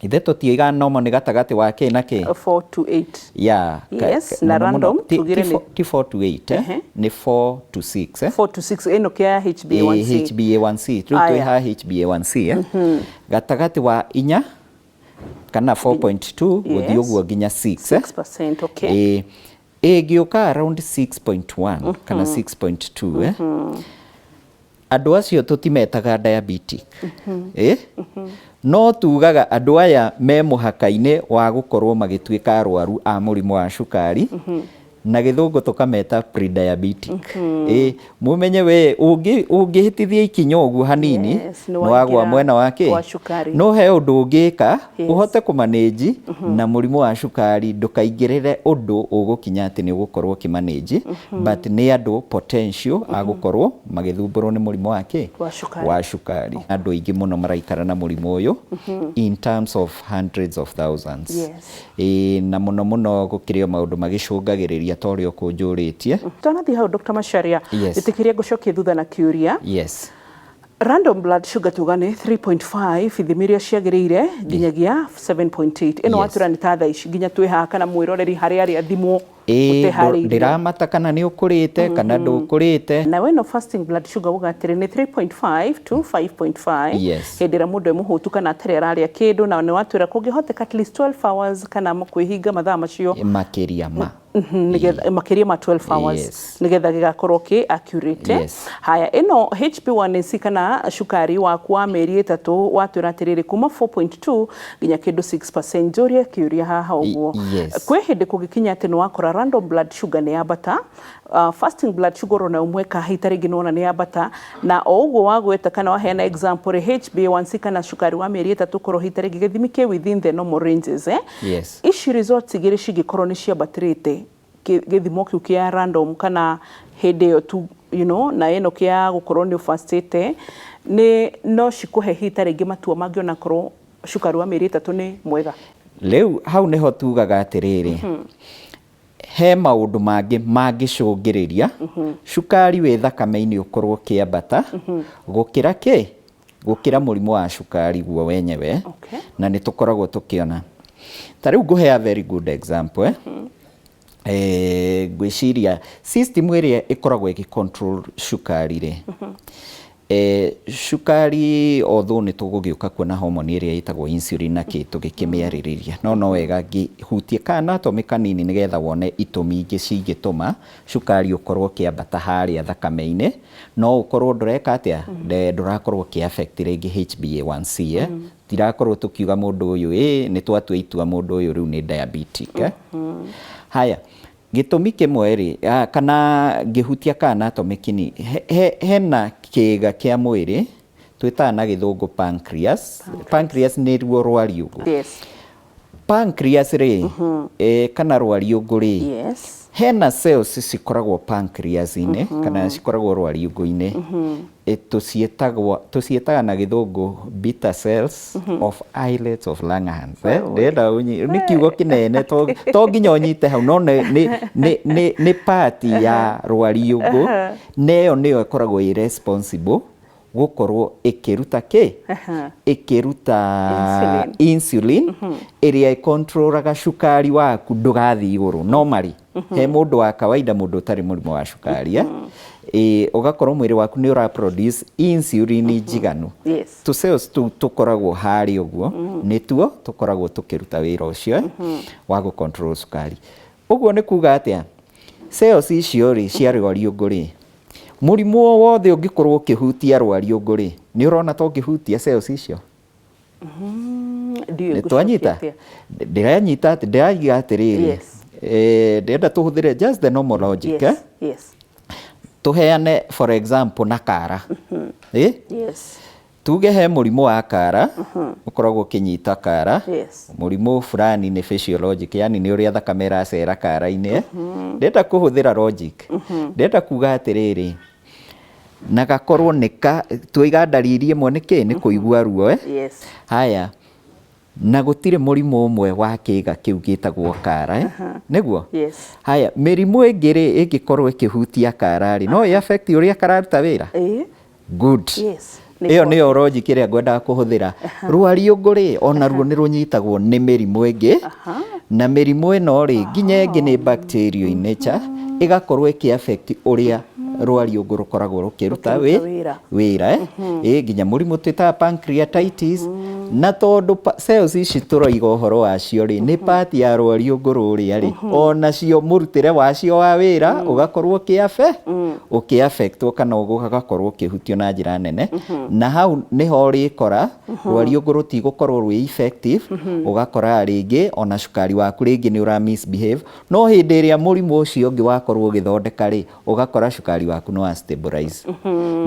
Ithe tũtiiga normal nĩ gatagatĩ wa kĩ na kĩ? 4 to 8. Ya. Na Mũno mũno. random, tugire Ti 4 to 8, eh? Nĩ 4 to 6, eh? 4 to 6, ĩno kĩa HbA1c. HbA1c rĩu twĩ Aya. ha HbA1c, eh? Gatagatĩ wa 4 kana 4.2 gũthiĩ ũguo nginya 6, eh? 6%, okay. Ĩĩ, ĩngĩũka around 6.1 kana 6.2, eh? Andũ acio tũtimetaga diabetic, ĩ no tugaga andũ aya me mũhaka-inĩ wa gũkorwo magĩtuĩka arwaru a mũrimũ wa cukari, na gĩthũngũ tũkameta pre-diabetic. Ĩ mũmenye we ũngĩhĩtithia ikinya ũguo hanini, Yes, nĩ nĩ wagwa waingĩra mwena wa kĩ wa cukari. No he ũndũ ũngĩka ũhote kũmanĩnji na mũrimũ wa cukari ndũkaingĩrĩre ũndũ ũgũkinya atĩ nĩ ũgũkorwo ũkĩmanĩnji, but nĩ andũ potential a gũkorwo magĩthumbũrwo nĩ mũrimũ wa kĩ? Wa cukari. Wa cukari. Andũ aingĩ mũno maraikara na mũrimũ ũyũ in terms of hundreds of thousands. Ĩĩ, na mũno mũno gũkĩrĩ o maũndũ magĩcũngagĩrĩria ta ũrĩa ũkũnjũrĩtie. Twanathiĩ hau, Dr. Macharia, ĩtĩkĩria ngũcokie thutha na kĩũria. Random blood sugar tuga nĩ 3.5 ithimi iria ciagĩrĩire nginyagia 7.8. Ĩno watwĩra nĩ ta thaa ici nginya twĩ haha, kana mwĩroreri harĩa arĩ athimwo ũteharĩirie. Ndĩramata kana nĩ ũkũrĩte kana ndũkũrĩte. Na weno fasting blood sugar uga atĩrĩ nĩ 3.5 to 5.5 hĩndĩ ĩrĩa mũndũ e mũhũtu kana atarĩ ararĩa kĩndũ, na nĩ watwĩra kũngĩhoteka at least 12 hours kana kwĩhinga mathaa macio. Makĩria ma. Nĩgetha makĩria ma 12 hours, nĩgetha gĩgakorwo kĩ accurate. Haya, ĩno HbA1c kana cukari waku wa mĩeri 3 watwĩra atĩrĩrĩ, kuma 4.2 nginya kĩndũ 6%. Njũrie kĩũria haha ũguo. Kwĩ hĩndĩ kũngĩkinya atĩ nĩ wakora random blood sugar nĩ yambata, fasting blood sugar ona ũmwe kahita rĩngĩ nĩwona nĩ yambata, na o ũguo wagweta kana waheana example rĩ, HbA1c kana cukari wa mĩeri 3 korwo hita rĩngĩ gĩthimi kĩ within the normal ranges, eh? Ici results igĩrĩ cingĩkorwo nĩ ciambatĩrĩte, gĩthimo kĩu kĩa random kana hĩndĩ ĩyo tu na ĩno kĩa gũkorwo nĩ ũfastĩte, nĩ no cikũhe hita rĩngĩ matua mangĩ onakorwo cukari wa mĩeri 3 nĩ mwega? Rĩu hau nĩho tugaga atĩrĩrĩ, he maũndũ mangĩ mangĩcũngĩrĩria cukari wĩ thakame-inĩ ũkorwo ũkĩambata gũkĩra kĩ gũkĩra mũrimũ wa cukari guo wenyewe. Na nĩ tũkoragwo tũkĩona ta rĩu ngũhe a very good example, eh? Ngwĩciria system ĩrĩa ĩkoragwo ĩgĩ control cukari rĩ, cukari, although nĩ tũgũgĩũka kuona hormone ĩrĩa ĩtagwo insulin na kĩ tũgĩkĩmĩarĩrĩria, no wega ngĩhutie ka anatomy kanini nĩgetha wone itũmi ingĩ cingĩtũma cukari ũkorwo ũkĩambata harĩa thakame-inĩ, no ũkorwo ndũreka atĩa, ndũrakorwo ũkĩ affect rĩngĩ HbA1c, eh? Tirakorwo tũkiuga mũndũ ũyũ nĩ twatua itua mũndũ ũyũ rĩu nĩ diabetic, eh? Haya, gĩtũmi kĩmwe rĩ, kana ngĩhutia ka anatomy kini, hena kĩĩga kĩa mwĩrĩ twĩtaga na gĩthũngũ pancreas. Pancreas nĩ ruo rwariũngũ. Pancreas rĩ, kana rwariũngũ rĩ, hena cells cikoragwo pancreas-inĩ kana cikoragwo rwariũngũ-inĩ, tũciĩtaga na gĩthũngũ beta cells of islets of Langerhans. Ndĩrenda nĩ kiugo kĩnene, to nginya ũnyite hau, no nĩ part ya rwariũngũ, na ĩyo nĩyo ĩkoragwo ĩ responsible gũkorwo ĩkĩruta kĩ ĩkĩruta insulin ĩrĩa ĩkontrolaga cukari waku ndũgathiĩ igũrũ. Normally he mũndũ wa kawaida, mũndũ ũtarĩ mũrimũ wa cukari, ũgakorwo mwĩrĩ waku nĩ ũra produce insulin njiganu. Tũ cells tũu tũkoragwo harĩa ũguo nĩtuo tũkoragwo tũkĩruta wĩra ũcio wa gũ control cukari. Ũguo nĩ kuga atĩa? Cells icio rĩ cia rwariũngũ rĩ, mũrimũ o wothe ũngĩkorwo ũkĩhutia rwariũngũ rĩ, nĩ ũrona ta ũngĩhutia cells icio? Ndiũĩ. Nĩ twanyita? Ndĩranyita atĩ ndĩraiga atĩrĩrĩ, ndĩrenda tũhũthĩre just the normal logic, eh? Tũheane for example na kara, eh? Tuge he mũrimũ wa kara ũkoragwo ũkĩnyita kara. Mũrimũ fulani nĩ physiologic, yani nĩ ũrĩa thakame ĩracera kara-inĩ, eh? Ndĩrenda kũhũthĩra logic, ndĩrenda kuga atĩrĩrĩ, na gakorwo nĩ ka twaiga ndariri ĩmwe nĩ kĩ nĩ kũigua ruo, eh? Haya, na gũtirĩ mũrimũ ũmwe wa kĩga kĩu gĩtagwo kara, eh? Nĩguo? Yes. Haya, mĩrimũ ĩngĩ rĩ, ĩngĩkorwo ĩkĩhutia kara rĩ, no ĩ affect ũrĩa kararuta wĩra? Good. Ĩyo nĩyo logic ĩrĩa ngwendaga kũhũthĩra. Rwariũngũ rĩ, onaruo nĩ rũnyitagwo nĩ mĩrimũ ĩngĩ, na mĩrimũ ĩno rĩ, nginya ĩngĩ nĩ bacterial in nature, ĩgakorwo ĩkĩ affect ũrĩa rwariũngũ rũkoragwo rũkĩruta wĩra. Wĩra, eh? Ĩ nginya mũrimũ twĩtaga pancreatitis, na tondũ cells ici tũroiga ũhoro wacio rĩ, nĩ part ya rwariũngũ rũrĩa rĩ, onacio mũrutĩre wacio wa wĩra ũgakorwo ũkĩ affectwo kana ũgakorwo ũkĩhutio na njĩra nene, na hau nĩho ũrĩkora rwariũngũ rũtigũkorwo rwĩ effective, ũgakora rĩngĩ ona cukari waku rĩngĩ nĩ ũra misbehave, no hĩndĩ ĩrĩa mũrimũ ũcio ũngĩ wakorwo ũgĩthondeka rĩ, ũgakora cukari waku nĩ wa stabilize.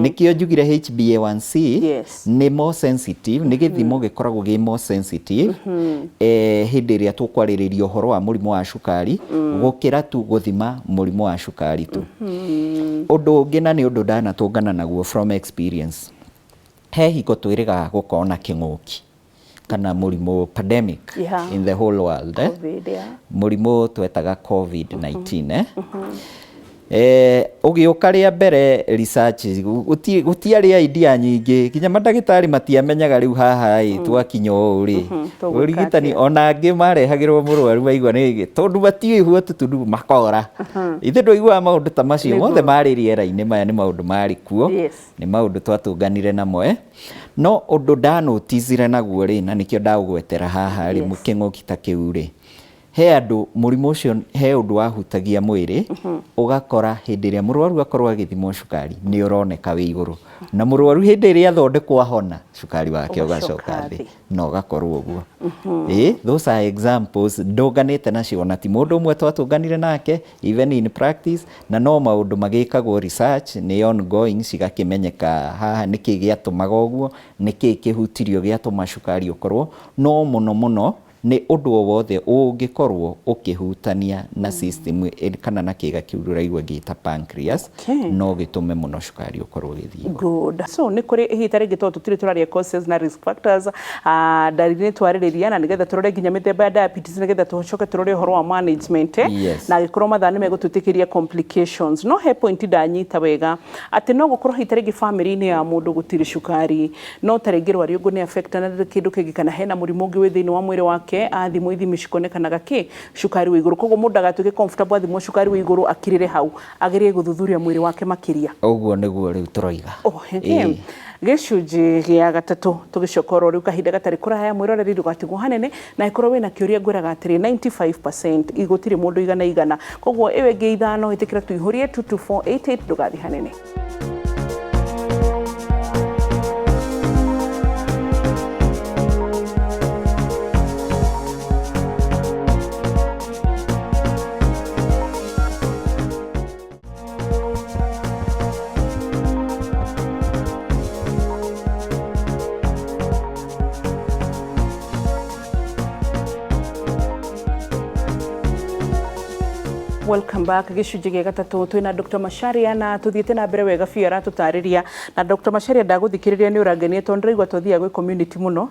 Nĩkĩo njugire HbA1c nĩ more sensitive, nĩ gĩthimo gĩkoragwo gĩ more sensitive hĩndĩ ĩrĩa tũkwarĩrĩria ũhoro wa mũrimũ wa cukari gũkĩra tu gũthima mũrimũ wa cukari tu. Ũndũ ũngĩ, na nĩ ũndũ ndanatũngana naguo from experience, he hingo twĩrĩgaga gũkorwo na kĩng'ũki kana mũrimũ pandemic in the whole world, eh? COVID, yeah. Mũrimũ twetaga COVID-19, eh? Ũgĩũka rĩa mbere, research gũtiarĩ idea nyingĩ, nginya mandagĩtarĩ matiamenyaga rĩu haha ĩ twakinya ũũ rĩ, tũgwĩka ũrigitani atĩa? Ona angĩ marehagĩrwo mũrwaru maigua nĩ tondũ matiũĩ what to do, makora. Ithuĩ ndũiguaga maũndũ ta macio mothe marĩ rĩera-inĩ. Maya nĩ maũndũ marĩ kuo, nĩ maũndũ twatũnganire namo, eh? No ũndũ ndanoticire naguo rĩ, na nĩkĩo ndaũgwetera haha rĩ, kĩng'ũki ta kĩu rĩ, He andũ mũrimũ ũcio he ũndũ wahutagia mwĩrĩ, ũgakora hĩndĩ ĩrĩa mũrwaru akorwo agĩthimwo cukari nĩ ũroneka wĩ igũrũ, na mũrwaru hĩndĩ ĩrĩa athondekwo ahona, cukari wake ũgacoka thĩ na ũgakorwo ũguo. Ĩ, those are examples ndũnganĩte nacio, ona ti mũndũ ũmwe twatũnganire nake, even in practice, na no maũndũ magĩkagwo research nĩ ongoing, cigakĩmenyeka haha nĩkĩ gĩatũmaga ũguo, nĩkĩ kĩhutirio gĩatũma cukari ũkorwo, no mũno mũno nĩ ũndũ o wothe ũngĩkorwo ũkĩhutania na system kana na kĩga kĩu ũraigua ngĩta pancreas, no gĩtũme mũno cukari ũkorwo ũgĩthiĩ igũrũ. Good. So nĩ kũrĩ ihinda rĩngĩ tondũ tũtirĩ tũraria causes na risk factors, ndariri nĩ twarĩrĩria, na nĩgetha tũrore nginya mĩthemba ya diabetes, nĩgetha tũcoke tũrore ũhoro wa management, na angĩkorwo mathaa nĩ megũtwĩtĩkĩria complications. No he point ndanyita wega atĩ no gũkorwo hihi ta rĩngĩ family-inĩ ya mũndũ gũtirĩ cukari, no ta rĩngĩ rwariũngũ nĩ affect na kĩndũ kĩngĩ, kana hena mũrimũ ũngĩ wĩ thĩinĩ wa mwĩrĩ wake, athimwo ithimi cikonekanaga kĩ cukari wĩ igũrũ. Koguo mũndũ ndagatuĩke comfortable athimwo cukari wĩ igũrũ akirĩre hau, agerie gũthuthuria mwĩrĩ wake makĩria. Ũguo nĩguo rĩu tũroiga. Oh, okay. Gĩcunjĩ gĩa gatatũ tũgĩcoka oro rĩu kahinda gatarĩ kũraya, mwĩroreri ndũgatigwo hanene, na ĩkorwo wĩna kĩũria ngwĩraga atĩrĩ 95% gũtirĩ mũndũ igana igana, koguo ĩyo ĩngĩ ithano ĩtĩkĩra tũihũrie 22488. Ndũgathiĩ hanene. Welcome back. Gĩcunjĩ gĩa gatatũ twĩna Dr. Macharia na tũthiĩte na mbere wega biũ aratũtarĩria. Na Dr. Macharia, ndagũthikĩrĩria nĩ ũrangenia tondũ ndĩraigua twathiaga gwĩ community mũno.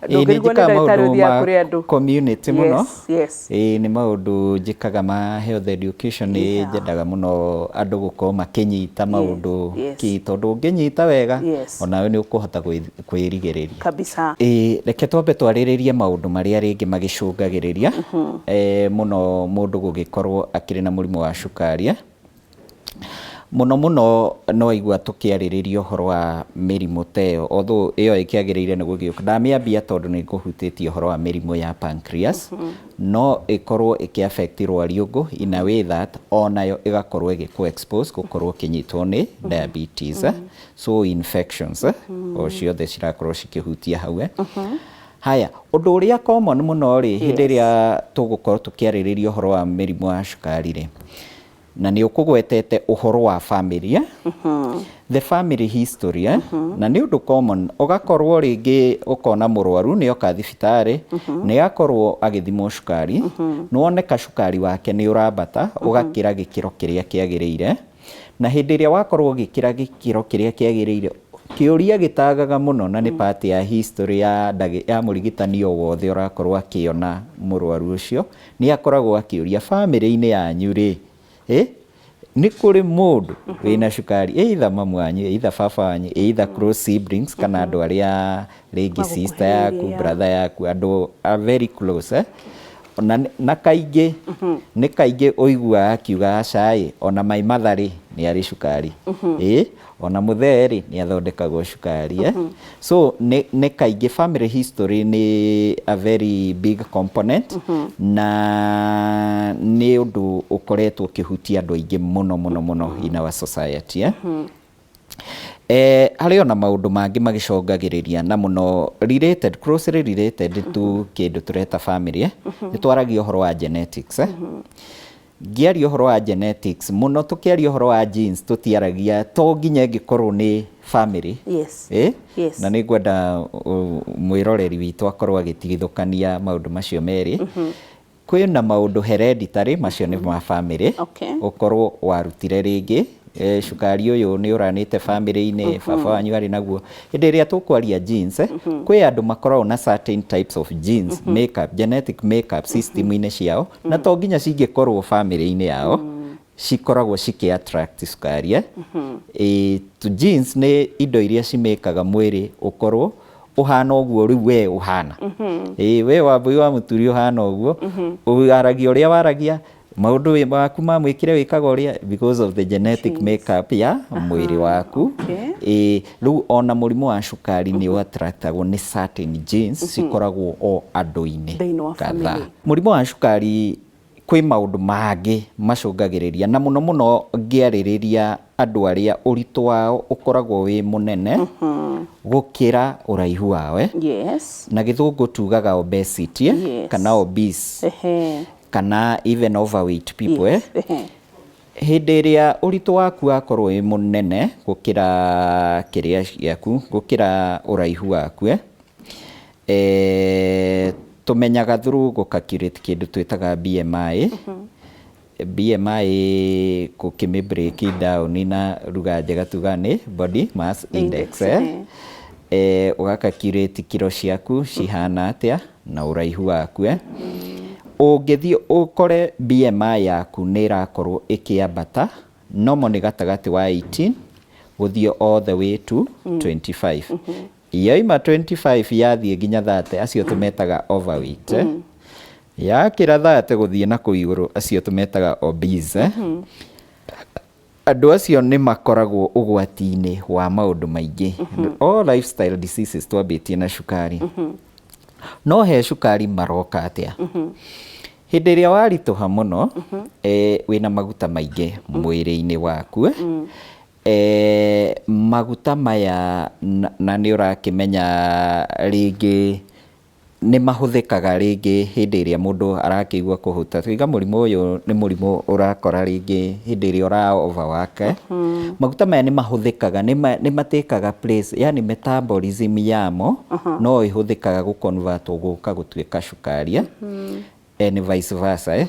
Ĩĩ, nĩ Ndũngĩrigwo nĩ njĩkaga ndagĩtarĩ maũndũ ũthiaga ma kũrĩ andũ. community mũno. Yes. Ĩĩ, nĩ maũndũ njĩkaga ma health education, nĩ nyendaga mũno andũ gũkorwo makĩnyita maũndũ ki, tondũ ũngĩnyita wega onawe nĩ ũkũhota kwĩrigĩrĩria. Kabisa. Ĩĩ, reke twambe twarĩrĩrie maũndũ marĩa rĩngĩ magĩcũngagĩrĩria mũno mũndũ gũgĩkorwo akĩrĩ na mũrimũ wa cukari. Mũno mũno no igua tũkĩarĩrĩria ũhoro wa mĩrimũ ta ĩyo, although ĩyo ĩkĩagĩrĩire nĩ gũgĩũka, ndamĩambia tondũ nĩ ngũhutĩtie ũhoro wa mĩrimũ ya pancreas, no ĩkorwo ĩkĩ affect rwariũngũ in a way that onayo ĩgakorwo ĩgĩkũ expose gũkorwo ũkĩnyitwo nĩ diabetes. So infections o ciothe cirakorwo cikĩhutia hau. Haya, ũndũ ũrĩa common mũno rĩ, hĩndĩ ĩrĩa tũgũkorwo tũkĩarĩrĩria ũhoro wa mĩrimũ ya cukari rĩ, na nĩ ũkũgwetete ũhoro wa family, the family history, na nĩ ũndũ common ũgakorwo rĩngĩ ũkona mũrwaru nĩ oka thibitarĩ, nĩ akorwo agĩthimwo cukari, nĩwoneka cukari wake nĩ ũrambata ũgakĩra gĩkĩro kĩrĩa kĩagĩrĩire. Na hĩndĩ ĩrĩa wakorwo ũgĩkĩra gĩkĩro kĩrĩa kĩagĩrĩire, kĩũria gĩtagaga mũno na nĩ part ya history ya ya mũrigitani o wothe ũrakorwo akĩona mũrwaru ũcio, nĩ akoragwo akĩũria, famĩlĩ-inĩ yanyu rĩ, nĩ kũrĩ mũndũ wĩna cukari, either mamu wanyu, either baba wanyu, either close siblings, kana andũ arĩa rĩngĩ sister yaku, Magũkuhĩrĩirie, brother yaku, andũ are very close, eh? Na kaingĩ nĩ kaingĩ ũiguaga akiuga, aca ĩ, ona my mother rĩ nĩ arĩ cukari, ĩ ona mũthee rĩ nĩ athondekagwo cukari, eh? So nĩ kaingĩ family history nĩ a very big component, na nĩ ũndũ ũkoretwo ũkĩhutia andũ aingĩ mũno mũno mũno in our society, eh? Harĩ ona maũndũ mangĩ magĩcongagĩrĩria na mũno related, closely related to kĩndũ tũreta family, eh? Nĩ twaragia ũhoro wa genetics, eh? Ngĩaria ũhoro wa genetics mũno, tũkĩaria ũhoro wa genes, tũtiaragia to nginya ĩngĩkorwo nĩ family. Eh? Na nĩ ngwenda mwĩroreri witũ akorwo agĩtigithũkania maũndũ macio merĩ. Kwĩna maũndũ hereditary, macio nĩ ma family. Ũkorwo warutire rĩngĩ cukari ũyũ nĩ ũranĩte family-inĩ, baba wanyu arĩ naguo. Hĩndĩ ĩrĩa tũkwaria genes, kwĩ andũ makoragwo na certain types of genes makeup, genetic makeup system-inĩ ciao, na to nginya cingĩkorwo family-inĩ yao cikoragwo cikĩ attract cukari, eh? Genes nĩ indo iria cimĩkaga mwĩrĩ ũkorwo ũhana ũguo rĩu we ũhana. Ĩ we Wambui wa Mũturi ũhana ũguo, waragia ũrĩa waragia. Maũndũ maku ma mwĩkĩre wĩkaga ũrĩa because of the genetic Genes. Makeup ya mwĩrĩ waku. Ĩĩ, rĩu ona mũrimũ wa cukari nĩ ũattractagwo nĩ certain genes cikoragwo o andũ-inĩ Thĩinĩ wa kadhaa. family. Mũrimũ wa cukari kwĩ maũndũ mangĩ macũngagĩrĩria, na mũno mũno ngĩarĩrĩria andũ arĩa ũritũ wao ũkoragwo wĩ mũnene gũkĩra ũraihu wao, eh? Na gĩthũngũ tugaga obesity, eh? Kana obese kana even overweight people, eh? Hĩndĩ ĩrĩa ũritũ waku wakorwo wĩ mũnene gũkĩra kĩrĩa gĩaku, gũkĩra ũraihu waku, eh? Tũmenyaga through gũ calculate kĩndũ twĩtaga BMI. BMI gũkĩmĩ break down na lugha njega tugaga nĩ body mass index, eh? Ũga calculate kiro ciaku cihana atĩa na ũraihu waku, eh? Ũngĩthiĩ ũkore BMI yaku nĩ ĩrakorwo ĩkĩambata, normal nĩ gatagatĩ wa 18 gũthiĩ all the way to 25. Yoima 25 yathiĩ nginya 30, acio tũmetaga overweight, eh? Yakĩra 30 gũthiĩ na kũu igũrũ, acio tũmetaga obese, eh? Andũ acio nĩ makoragwo ũgwati-inĩ wa maũndũ maingĩ, all lifestyle diseases, twambĩtie na cukari. No he cukari maroka atĩa? Hĩndĩ ĩrĩa waritũha mũno, wĩna maguta maingĩ mwĩrĩ-inĩ waku, eh? Maguta maya na nĩ ũrakĩmenya rĩngĩ nĩ mahũthĩkaga rĩngĩ hĩndĩ ĩrĩa mũndũ arakĩigua kũhũta. Tuiga mũrimũ ũyũ nĩ mũrimũ ũrakora rĩngĩ hĩndĩ ĩrĩa ũra overwork, eh? Maguta maya nĩ mahũthĩkaga, nĩ matĩkaga place, yani metabolism yamo no ĩhũthĩkaga gũ convert gũka gũtuĩka cukari, eh? And vice versa, eh?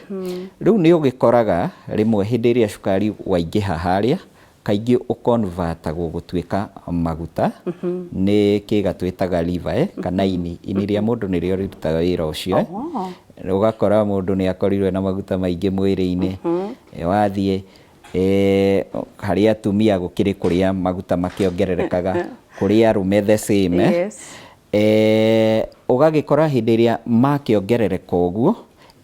Rĩu nĩ ũgĩkoraga rĩmwe hĩndĩ ĩrĩa cukari waingĩha harĩa, kaingĩ ũconvertagwo gũtuĩka maguta nĩ kĩga twĩtaga liver, eh? Kana ini. Ini rĩa mũndũ nĩrĩo rĩrutaga wĩra ũcio, eh? Ũgakora mũndũ nĩ akorirwo na maguta maingĩ mwĩrĩ-inĩ. Wathiĩ harĩ atumia gũkĩrĩ kũrĩa maguta makĩongererekaga, kũrĩ arũme the same, eh? Ũgagĩkora hĩndĩ ĩrĩa makĩongerereka ũguo,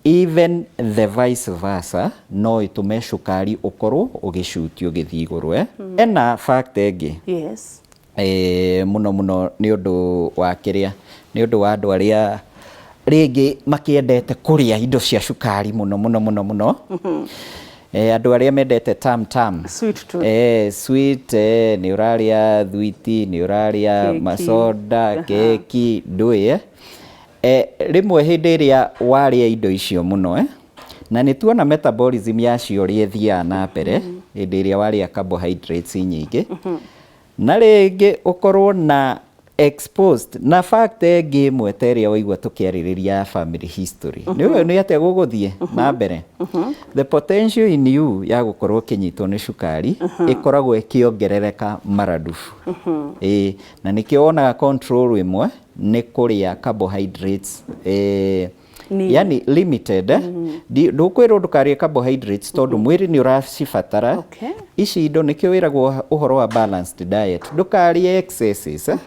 even the vice versa no ĩtũme cukari ũkorwo ũgĩcuti ũgĩthiĩ igũrũ, eh? Ena fact ĩngĩ, mũno mũno nĩ ũndũ wa kĩrĩa, nĩ ũndũ wa andũ arĩa rĩngĩ makĩendete kũrĩa indo cia cukari mũno mũno mũno mũno, andũ arĩa mendete tam tam. Sweet tooth. Sweet, nĩ ũrarĩa thwiti, nĩ ũrarĩa Keki. Macoda, keki, ndũĩ, eh? Rĩmwe hĩndĩ ĩrĩa warĩa indo icio mũno, eh? Na nĩ tuona metabolism yacio ũrĩa ĩthiaga na mbere hĩndĩ ĩrĩa warĩa carbohydrates nyingĩ, na rĩngĩ ũkorwo na exposed na fact ĩngĩ ĩmwe ta ĩrĩa waigua tũkĩarĩrĩria ya family history, nĩ ũĩ nĩ atĩa gũgũthiĩ na mbere, the potential in you ya gũkorwo ũkĩnyitwo nĩ cukari ĩkoragwo ĩkĩongerereka maradufu. Ĩĩ, na nĩkĩo wonaga control ĩmwe nĩ kũrĩa carbohydrates, Nini. Yani limited, eh? Ndũkwĩrwo ndũkarĩe carbohydrates tondũ mwĩrĩ nĩ ũracibatara. Ici indo nĩkĩo wĩragwo ũhoro wa balanced diet, ndũkarĩe excesses, eh?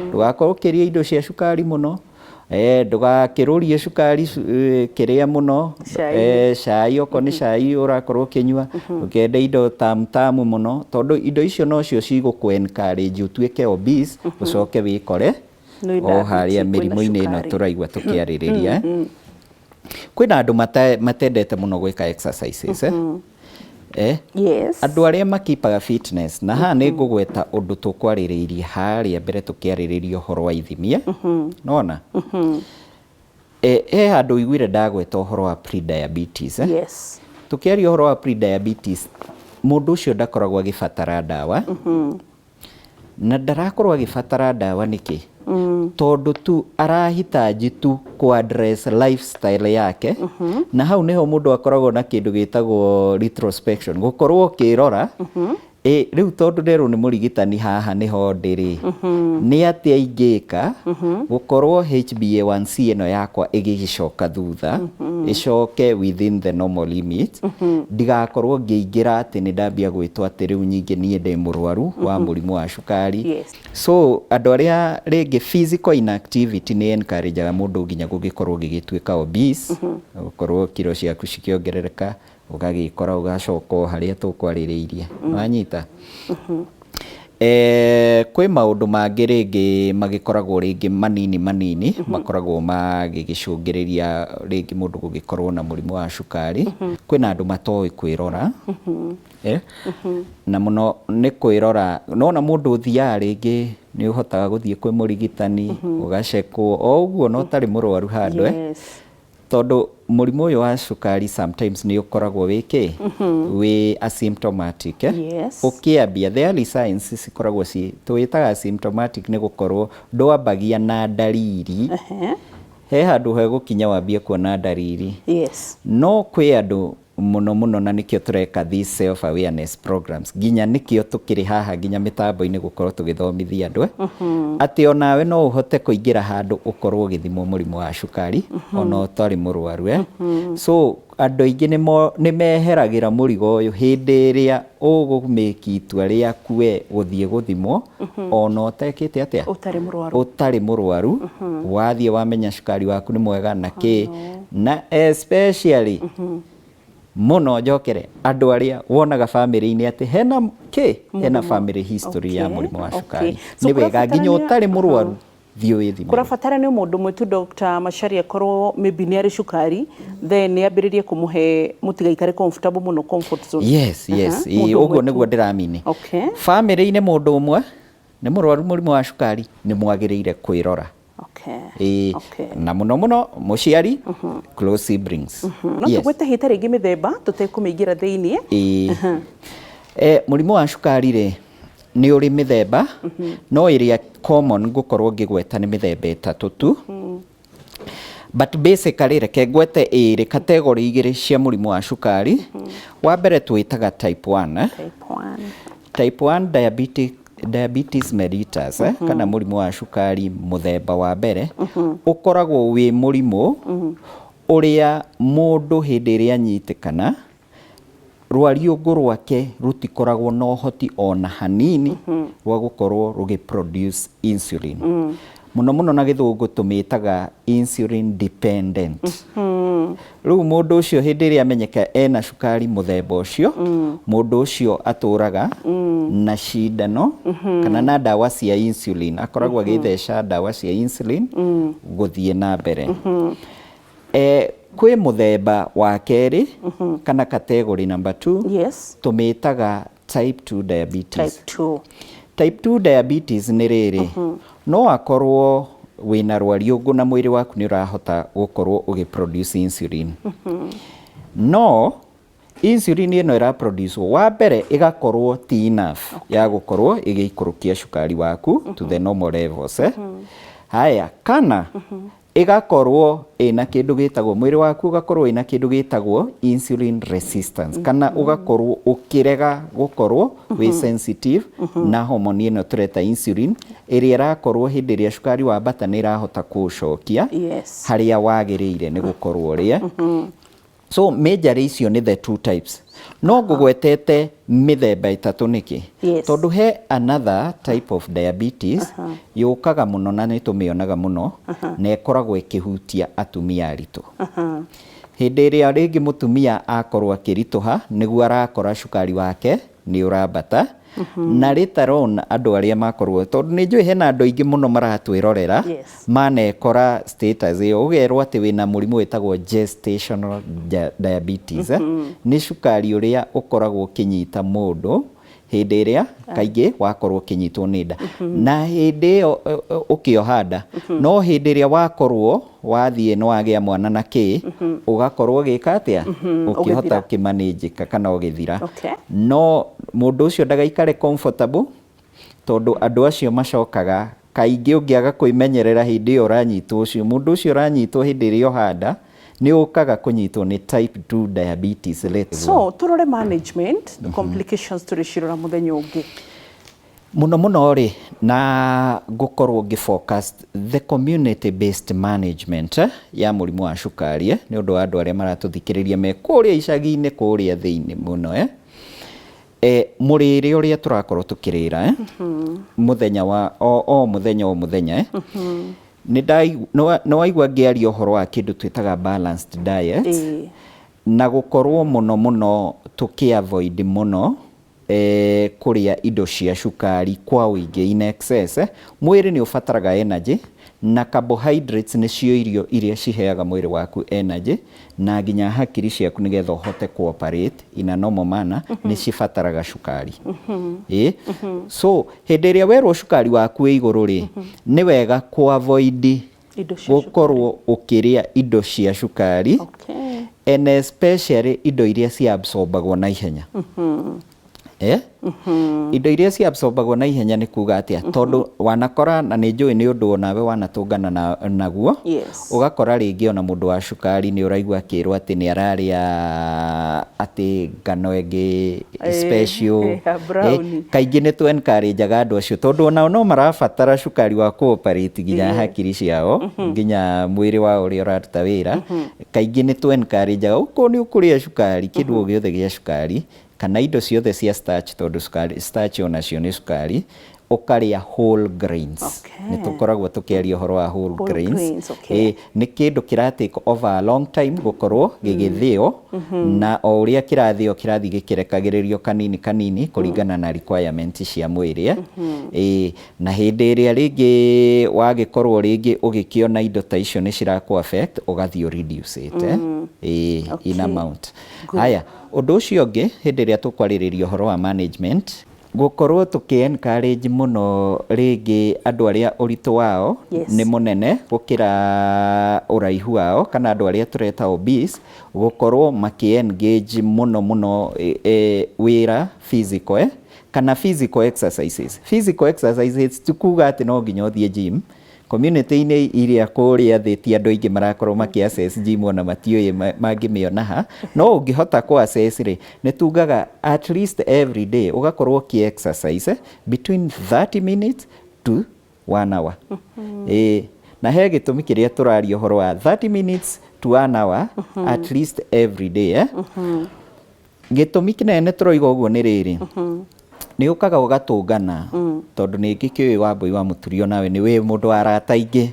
Ndũgakorwo ũkĩrĩa indo cia cukari mũno, ndũgakĩrũrie cukari kĩrĩa mũno. Cai. Cai, okorwo nĩ cai ũrakorwo ũkĩnyua, ndũkende indo tamu tamu mũno, tondũ indo icio nocio cigũkũ encourage ũtuĩke obese, ũcoke wĩkore Nĩ o harĩa diabetes, kwĩna mĩrimũ-inĩ ĩno cukari. Tũraigua tũkĩarĩrĩria, eh? Kwĩna andũ matendete mũno gwĩka exercises, eh? Andũ arĩa makipaga fitness, na haha nĩ ngũgweta ũndũ tũkwarĩrĩirie harĩa mbere tũkĩarĩrĩria ũhoro wa ithimi, eh? Nona he handũ ũiguire ndagweta ũhoro wa pre-diabetes, eh? Yes. Tũkĩaria ũhoro wa pre-diabetes, mũndũ ũcio ndakoragwo agĩbatara ndawa, na ndarakorwo agĩbatara ndawa nĩkĩ? Tondũ tu arahitaji tu ku address lifestyle yake. Na hau niho mũndũ akoragwo na kĩndũ gĩtagwo retrospection, gũkorwo ũkĩrora, ĩ rĩu tondũ nderwo nĩ mũrigitani haha nĩho ndĩrĩ, nĩ atĩa ingĩka gũkorwo HbA1c ĩno yakwa ĩgĩgĩcoka thutha, ĩcoke within the normal limit, ndigakorwo ngĩingĩra atĩ nĩ ndambia gwĩtwo atĩ rĩu nyingĩ niĩ ndĩ mũrwaru wa mũrimũ wa cukari. So andũ arĩa rĩngĩ physical inactivity nĩ encourageaga mũndũ nginya gũgĩkorwo gĩgĩtuĩka obese, gũkorwo kiro ciaku cikĩongerereka. Ũgagĩkora ũgacoka o harĩa tũkwarĩrĩirie. Wanyita? Kwĩ maũndũ mangĩ rĩngĩ magĩkoragwo rĩngĩ manini manini, makoragwo magĩgĩcũngĩrĩria rĩngĩ mũndũ gũgĩkorwo na mũrimũ wa cukari. Kwĩna andũ matoĩ kwĩrora, na mũno nĩ kwĩrora nona mũndũ ũthiaga rĩngĩ nĩ ũhotaga gũthiĩ kwĩ mũrigitani, ũgacekwo o ũguo na ũtarĩ mũrwaru handũ. Tondũ mũrimũ ũyũ wa cukari sometimes nĩ ũkoragwo wĩ kĩ wĩ asymptomatic. Ũkĩambia, the early signs cikoragwo ci tũwĩtaga asymptomatic nĩ gũkorwo ndwambagia na ndariri. He handũ hegũkinya wambie kuona ndariri. No kwĩ andũ mũno mũno, na nĩkĩo tũreka these self awareness programs, nginya nĩkĩo tũkĩrĩ haha nginya mĩtambo-inĩ gũkorwo tũgĩthomithia andũ, atĩ onawe no ũhote kũingĩra handũ ũkorwo ũgĩthimwo mũrimũ wa cukari ona ũtarĩ mũrwaru. So andũ aingĩ nĩ meheragĩra mũrigo ũyũ hĩndĩ ĩrĩa ũgũmĩki itua rĩaku we gũthiĩ gũthimwo ona ũtekĩte atĩa. Ũtarĩ mũrwaru. Ũtarĩ mũrwaru, wathiĩ wamenya cukari waku nĩ mwega na kĩ, na especially mũno njokere andũ arĩa wonaga bamĩrĩ-inĩ atĩ hena kĩ hena family history ya mũrimũ wa cukari. So nĩ wega nginya kũrabatarania- ũtarĩ mũrwaru thiĩ wĩthime. Kũrabatara nĩ mũndũ ũmwe tu, Dr. Macharia, akorwo maybe nĩ arĩ cukari, then nĩ ambĩrĩrie kũmũhe mũtigaikare comfortable mũno, comfort zone. Yes. Mũndũ Ũguo ũmwe tu. Nĩguo ndĩramini. Bamĩrĩ-inĩ mũndũ ũmwe nĩ mũrwaru mũrimũ wa cukari, nĩ mwagĩrĩire kwĩrora. Ĩĩ. Na mũno mũno mũciari, close siblings. No tũgwete hĩta rĩngĩ mĩthemba tũtekũmĩingĩra thĩiniĩ. Ĩĩ. Mũrimũ wa cukari rĩ, nĩ ũrĩ mĩthemba, no ĩrĩa common ngũkorwo ngĩgweta nĩ mĩthemba ĩtatũ tu. But basically reke ngwete ĩrĩ, category igĩrĩ cia mũrimũ wa cukari. Wa mbere twĩtaga type 1. Type 1. Type 1 diabetes mellitus, kana mũrimũ wa cukari mũthemba wa mbere, ũkoragwo wĩ mũrimũ ũrĩa mũndũ hĩndĩ ĩrĩa anyitĩkana, rwariũngũ rwake rũtikoragwo na ũhoti ona hanini rwa gũkorwo rũgĩ produce insulin. Mũno mũno na Gĩthũngũ tũmĩtaga insulin dependent. Rĩu mũndũ ũcio hĩndĩ ĩrĩa amenyeka ena cukari mũthemba ũcio, mũndũ ũcio atũraga na cindano kana na ndawa cia insulin, akoragwo agĩtheca ndawa cia insulin gũthiĩ na mbere. Kwĩ mũthemba wa kerĩ kana category number 2, tũmĩtaga type 2 diabetes. Type 2. Type 2 diabetes nĩ rĩrĩ, no akorwo wĩna rwariũngũ na mwĩrĩ waku nĩ ũrahota gũkorwo ũgĩ produce insulin, no insulin ĩno ĩra produce wa mbere ĩgakorwo ti enough ya gũkorwo ĩgĩikũrũkia cukari waku to the normal levels. Haya, kana ĩgakorwo ĩna kĩndũ gĩtagwo, mwĩrĩ waku ũgakorwo ĩna kĩndũ gĩtagwo insulin resistance, kana ũgakorwo ũkĩrega gũkorwo wĩ sensitive na hormone ĩno tũreta insulin, ĩrĩa ĩrakorwo hĩndĩ ĩrĩa cukari wambata nĩ ĩrahota kũũcokia harĩa wagĩrĩire nĩ gũkorwo ũrĩa. So major icio nĩ the two types. No ngũgwetete mĩthemba ĩtatũ nĩkĩ? Tondũ he another type of diabetes yũkaga mũno na nĩ tũmĩonaga mũno, na ĩkoragwo ĩkĩhutia atumia aritũ. Hĩndĩ ĩrĩa rĩngĩ mũtumia akorwo akĩritũha, nĩguo arakora cukari wake nĩ ũrambata, na later on andũ arĩa makorwo, tondũ nĩ njũĩ hena andũ aingĩ mũno maratwĩrorera manekora status ĩyo, ũgerwo atĩ wĩna mũrimũ wĩtagwo gestational diabetes. Nĩ cukari ũrĩa ũkoragwo ũkĩnyita mũndũ hĩndĩ ĩrĩa kaingĩ wakorwo ũkĩnyitwo nĩ nda, na hĩndĩ ĩyo ũkĩoha nda, no hĩndĩ ĩrĩa wakorwo wathiĩ nĩ wagĩa mwana na kĩ, ũgakorwo ũgĩka atĩa, ũkĩhota Ũgĩthira. ũkĩmanĩnjĩka kana ũgĩthira. No mũndũ ũcio ndagaikare comfortable, tondũ andũ acio macokaga kaingĩ ũngĩaga kwĩmenyerera hĩndĩ ĩyo ũranyitwo ũcio, mũndũ ũcio ũranyitwo hĩndĩ ĩrĩa ohanda nĩ ũkaga kũnyitwo nĩ type 2 diabetes later on. So tũrore management, complications tũrĩcirora mũthenya ũngĩ. Mũno mũno rĩ, na ngũkorwo ngĩ focus the community based management ya mũrimũ wa cukari, nĩ ũndũ wa andũ arĩa maratũthikĩrĩria me kũrĩa icagi-inĩ, kũrĩa thĩinĩ mũno. Mũrĩre ũrĩa tũrakorwo tũkĩrĩra, mũthenya wa o mũthenya o mũthenya, nĩ waigua ngĩaria ũhoro wa kĩndũ twĩtaga balanced diet. Ĩĩ. Na gũkorwo mũno mũno tũkĩ avoid mũno kũrĩa indo cia cukari kwa ũingĩ, in excess. Mwĩrĩ nĩ ũbataraga energy, na carbohydrates nĩcio irio iria ciheaga mwĩrĩ waku energy, na nginya hakiri ciaku nĩgetha ũhote ku operate in a normal manner nĩ cibataraga cukari. Ĩ so hĩndĩ ĩrĩa werwo cukari waku wĩ igũrũ rĩ, nĩ wega ku avoid indo cia gũkorwo ũkĩrĩa indo cia cukari, and especially indo iria cia absorbagwo na ihenya. Indo iria cia absorbagwo na ihenya nĩ kuga atĩa? Tondũ wanakora, na nĩ njũĩ nĩ ũndũ onawe wanatũngana naguo, ũgakora rĩngĩ ona mũndũ wa cukari nĩ ũraigua akĩrwo atĩ nĩ ararĩa atĩ ngano ĩngĩ special. Ya brownie. Kaingĩ nĩ tũ encourage-aga andũ acio, tondũ onao no marabatara cukari wa kũ-operate nginya hakiri ciao, nginya mwĩrĩ wao ũrĩa ũraruta wĩra. Kaingĩ nĩ tũ encourage-aga okorwo nĩ ũkũrĩa cukari, kĩndũ o gĩothe gĩa cukari kana indo ciothe cia starch, tondũ cukari, starch onacio nĩ cukari, ũkarĩa whole grains. Nĩ tũkoragwo tũkĩaria ũhoro wa whole whole grains. Grains, okay. Nĩ kĩndũ kĩra take over a long time gũkorwo gĩgĩthĩo, na o ũrĩa kĩrathĩo kĩrathiĩ gĩkĩrekagĩrĩrio kanini kanini kũringana na requirement cia mwĩrĩ. Na hĩndĩ ĩrĩa rĩngĩ wagĩkorwo rĩngĩ ũgĩkĩona indo ta icio nĩ cirakũ affect, ũgathiĩ reduce it in amount. Haya, ũndũ ũcio ũngĩ, hĩndĩ ĩrĩa tũkwarĩrĩria ũhoro wa management, gũkorwo tũkĩ encourage mũno rĩngĩ andũ arĩa ũritũ wao nĩ mũnene gũkĩra ũraihu wao, kana andũ arĩa tũreta obese, gũkorwo makĩ engage mũno mũno wĩra physical, kana physical exercises. Physical exercises ti kuga atĩ no nginya ũthiĩ gym. Community-inĩ iria kũrĩa thĩ ti andũ aingĩ marakorwo makĩ access gym, ona matiũĩ mangĩmĩona ha. No ũngĩhota kũ access rĩ, nĩ tugaga at least every day ũgakorwo ũkĩ exercise between 30 minutes to 1 hour. Na he gĩtũmi kĩrĩa tũraria ũhoro wa 30 minutes to 1 hour at least every day. Gĩtũmi kĩnene tũroiga ũguo nĩ rĩrĩ, nĩ ũkaga ũgatũngana, tondũ nĩ ngĩkĩũĩ Wambui wa Mũturi, onawe nĩ wĩ mũndũ wa arata aingĩ,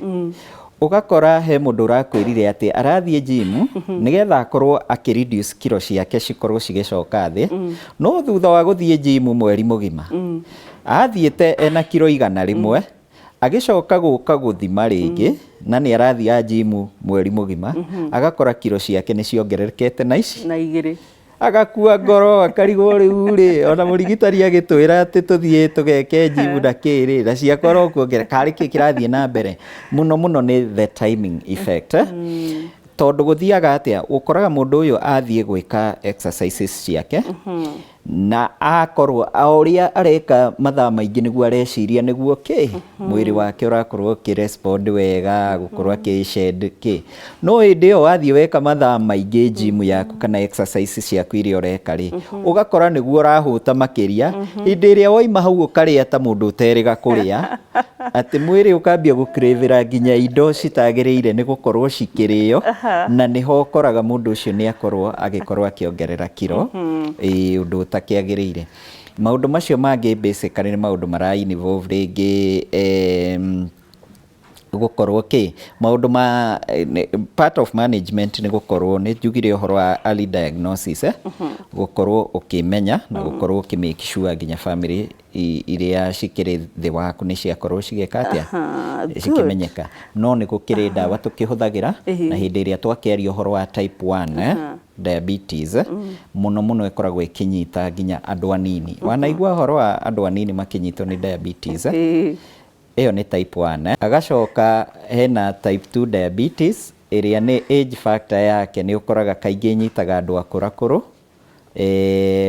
ũgakora he mũndũ ũrakwĩrire atĩ arathiĩ gym nĩgetha akorwo akĩ reduce kiro ciake cikorwo cigĩcoka thĩ. No thutha wa gũthiĩ gym mweri mũgima, athiĩte ena kiro 100, agĩcoka gũka gũthima rĩngĩ, na nĩ arathiaga gym mweri mũgima, agakora kiro ciake nĩ ciongererekete na ici na igĩrĩ. Agakua ngoro, akarigwo rĩu rĩ, ona mũrigitani agĩtwĩra atĩ tũthiĩ tũgeke gym na kĩ rĩ, na ciakwa no kuongerera karĩ kĩ kĩrathiĩ na mbere. Mũno mũno nĩ the timing effect, tondũ gũthiaga atĩa? Ũkoraga mũndũ ũyũ athiĩ gwĩka exercises ciake, na akorwo o ũrĩa areka mathaa maingĩ nĩguo areciria nĩguo kĩ mwĩrĩ wake ũrakorwo ũkĩ respond wega, gũkorwo akĩ shed kĩ. No hĩndĩ ĩyo wathiĩ weka mathaa maingĩ gym yaku kana exercise ciaku iria ũreka rĩ, ũgakora nĩguo ũrahũta makĩria. Hĩndĩ ĩrĩa waima hau ũkarĩa ta mũndũ ũterĩga kũrĩa, atĩ mwĩrĩ ũkambia gũcravĩra nginya indo citagĩrĩire nĩ gũkorwo cikĩrĩo, na nĩho ũkoraga mũndũ ũcio nĩ akorwo agĩkorwo akĩongerera kiro, ĩĩ, ũndũ ũtakĩagĩrĩire. Maũndũ macio mangĩ basically nĩ maũndũ mara involve rĩngĩ gũkorwo kĩ maũndũ ma part of management nĩ gũkorwo nĩ njugire ũhoro wa early diagnosis, gũkorwo ũkĩmenya na gũkorwo ũkĩ make sure nginya family iria cikĩrĩ thĩ waku nĩ ciakorwo cigĩka atĩa, cikĩmenyeka. No nĩ gũkĩrĩ ndawa tũkĩhũthagĩra, na hĩndĩ ĩrĩa twakĩaria ũhoro wa type 1 diabetes, mũno mũno ĩkoragwo ĩkĩnyita nginya andũ anini. Wanaigua ũhoro wa andũ anini makĩnyitwo nĩ diabetes? Ĩyo nĩ type 1. Agacoka hena type 2 diabetes, ĩrĩa nĩ age factor yake nĩ ũkoraga kaingĩ ĩnyitaga andũ akũrakũrũ,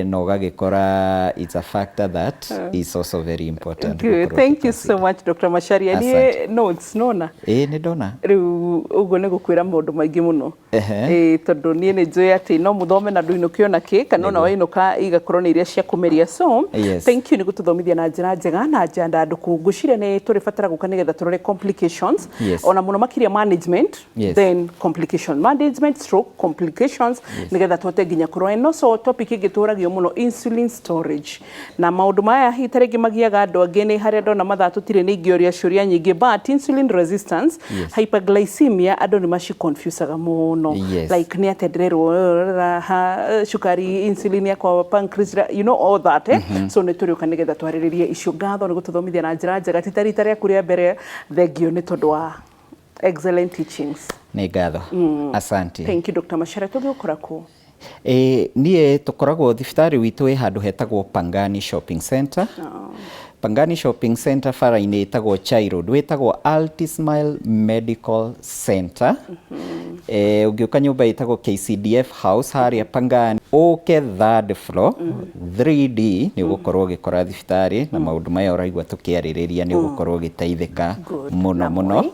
na ũgagĩkora it's a factor that is also very important Good. gũkorwo Thank you so ũkĩ-consider. much, Dr. Macharia. Asante. Niĩ notes nona. Ĩĩ, nĩ ndona. Rĩu ũguo nĩ gũkwĩra maũndũ maingĩ mũno. Ĩĩ, tondũ niĩ nĩ njũĩ atĩ no mũthome na ndũinũke ona kĩ, kana ona wainũka igakorwo nĩ iria cia kũmeria. So thank you nĩ gũtũthomithia na njĩra njega na njandandũku. Ngwĩciria nĩ tũrĩbatara gũka nĩgetha tũrore complications, ona mũno makĩria management, then complication management stroke complications, nĩgetha tũhote nginya kũrora. No so Topic ĩngĩ tũragio mũno, insulin storage na maũndũ maya hihi ta rĩngĩ magiaga andũ angĩ. Nĩ harĩa ndona mathaa tũtirĩ, nĩ ingĩũria ciũria nyingĩ, but insulin resistance, hyperglycemia, andũ nĩ maciconfusaga mũno. Like nĩ atĩa ndĩrerwo ha cukari, insulin yakwa, pancreas, you know all that, eh? So nĩ tũrĩũka nĩgetha twarĩrĩrie icio. Ngatho nĩ gũtũthomithia na njĩra njega, ti ta rita rĩaku rĩa mbere. Thengio nĩ tondũ wa excellent teachings. Nĩ ngatho, asante. Thank you, Dr. Macharia. Tũgĩũkora kũ? Ĩ, niĩ tũkoragwo thibitarĩ witũ ĩ handũ hetagwo Pangani Shopping Center. Pangani Shopping Center, bara-inĩ ĩtagwo Chai Road, wĩtagwo Altismile Medical Center. Ũngĩũka nyũmba ĩtagwo KCDF House harĩa Pangani, ũke third floor, 3D, nĩ ũgũkorwo ũgĩkora thibitarĩ na maũndũ maya ũraigua tũkĩarĩrĩria, nĩ ũgũkorwo ũgĩteithĩka mũno Na mũno. moi.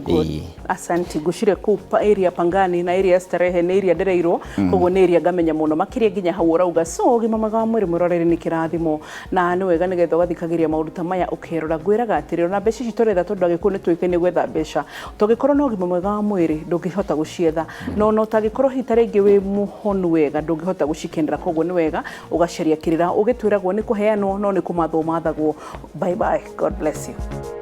Good. Asanti. Ngwĩciria kũu area Pangani na area Starehe nĩ area ndĩreirwo, koguo nĩ area ngamenya mũno makĩria nginya hau ũrauga. So ũgima mwega wa mwĩrĩ, mwĩroreri, nĩ kĩrathimo, na nĩ wega nĩgetha ũgathikagĩria maũndũ ta maya ũkerora. Ngwĩraga atĩrĩ, ona mbeca ici tũretha, tondũ agĩkũyũ nĩ tũĩkaine gwetha mbeca, tũngĩkorwo na ũgima mwega wa mwĩrĩ ndũngĩhota gũcietha, no ona ũtangĩkorwo hihi ta rĩngĩ wĩ mũhonu wega, ndũngĩhota gũcikenera. Koguo nĩ wega ũgacaria kĩrĩra ũgĩtwĩragwo nĩ kũheanwo, no nĩ kũmathwo mathagwo. Bye bye, God bless you.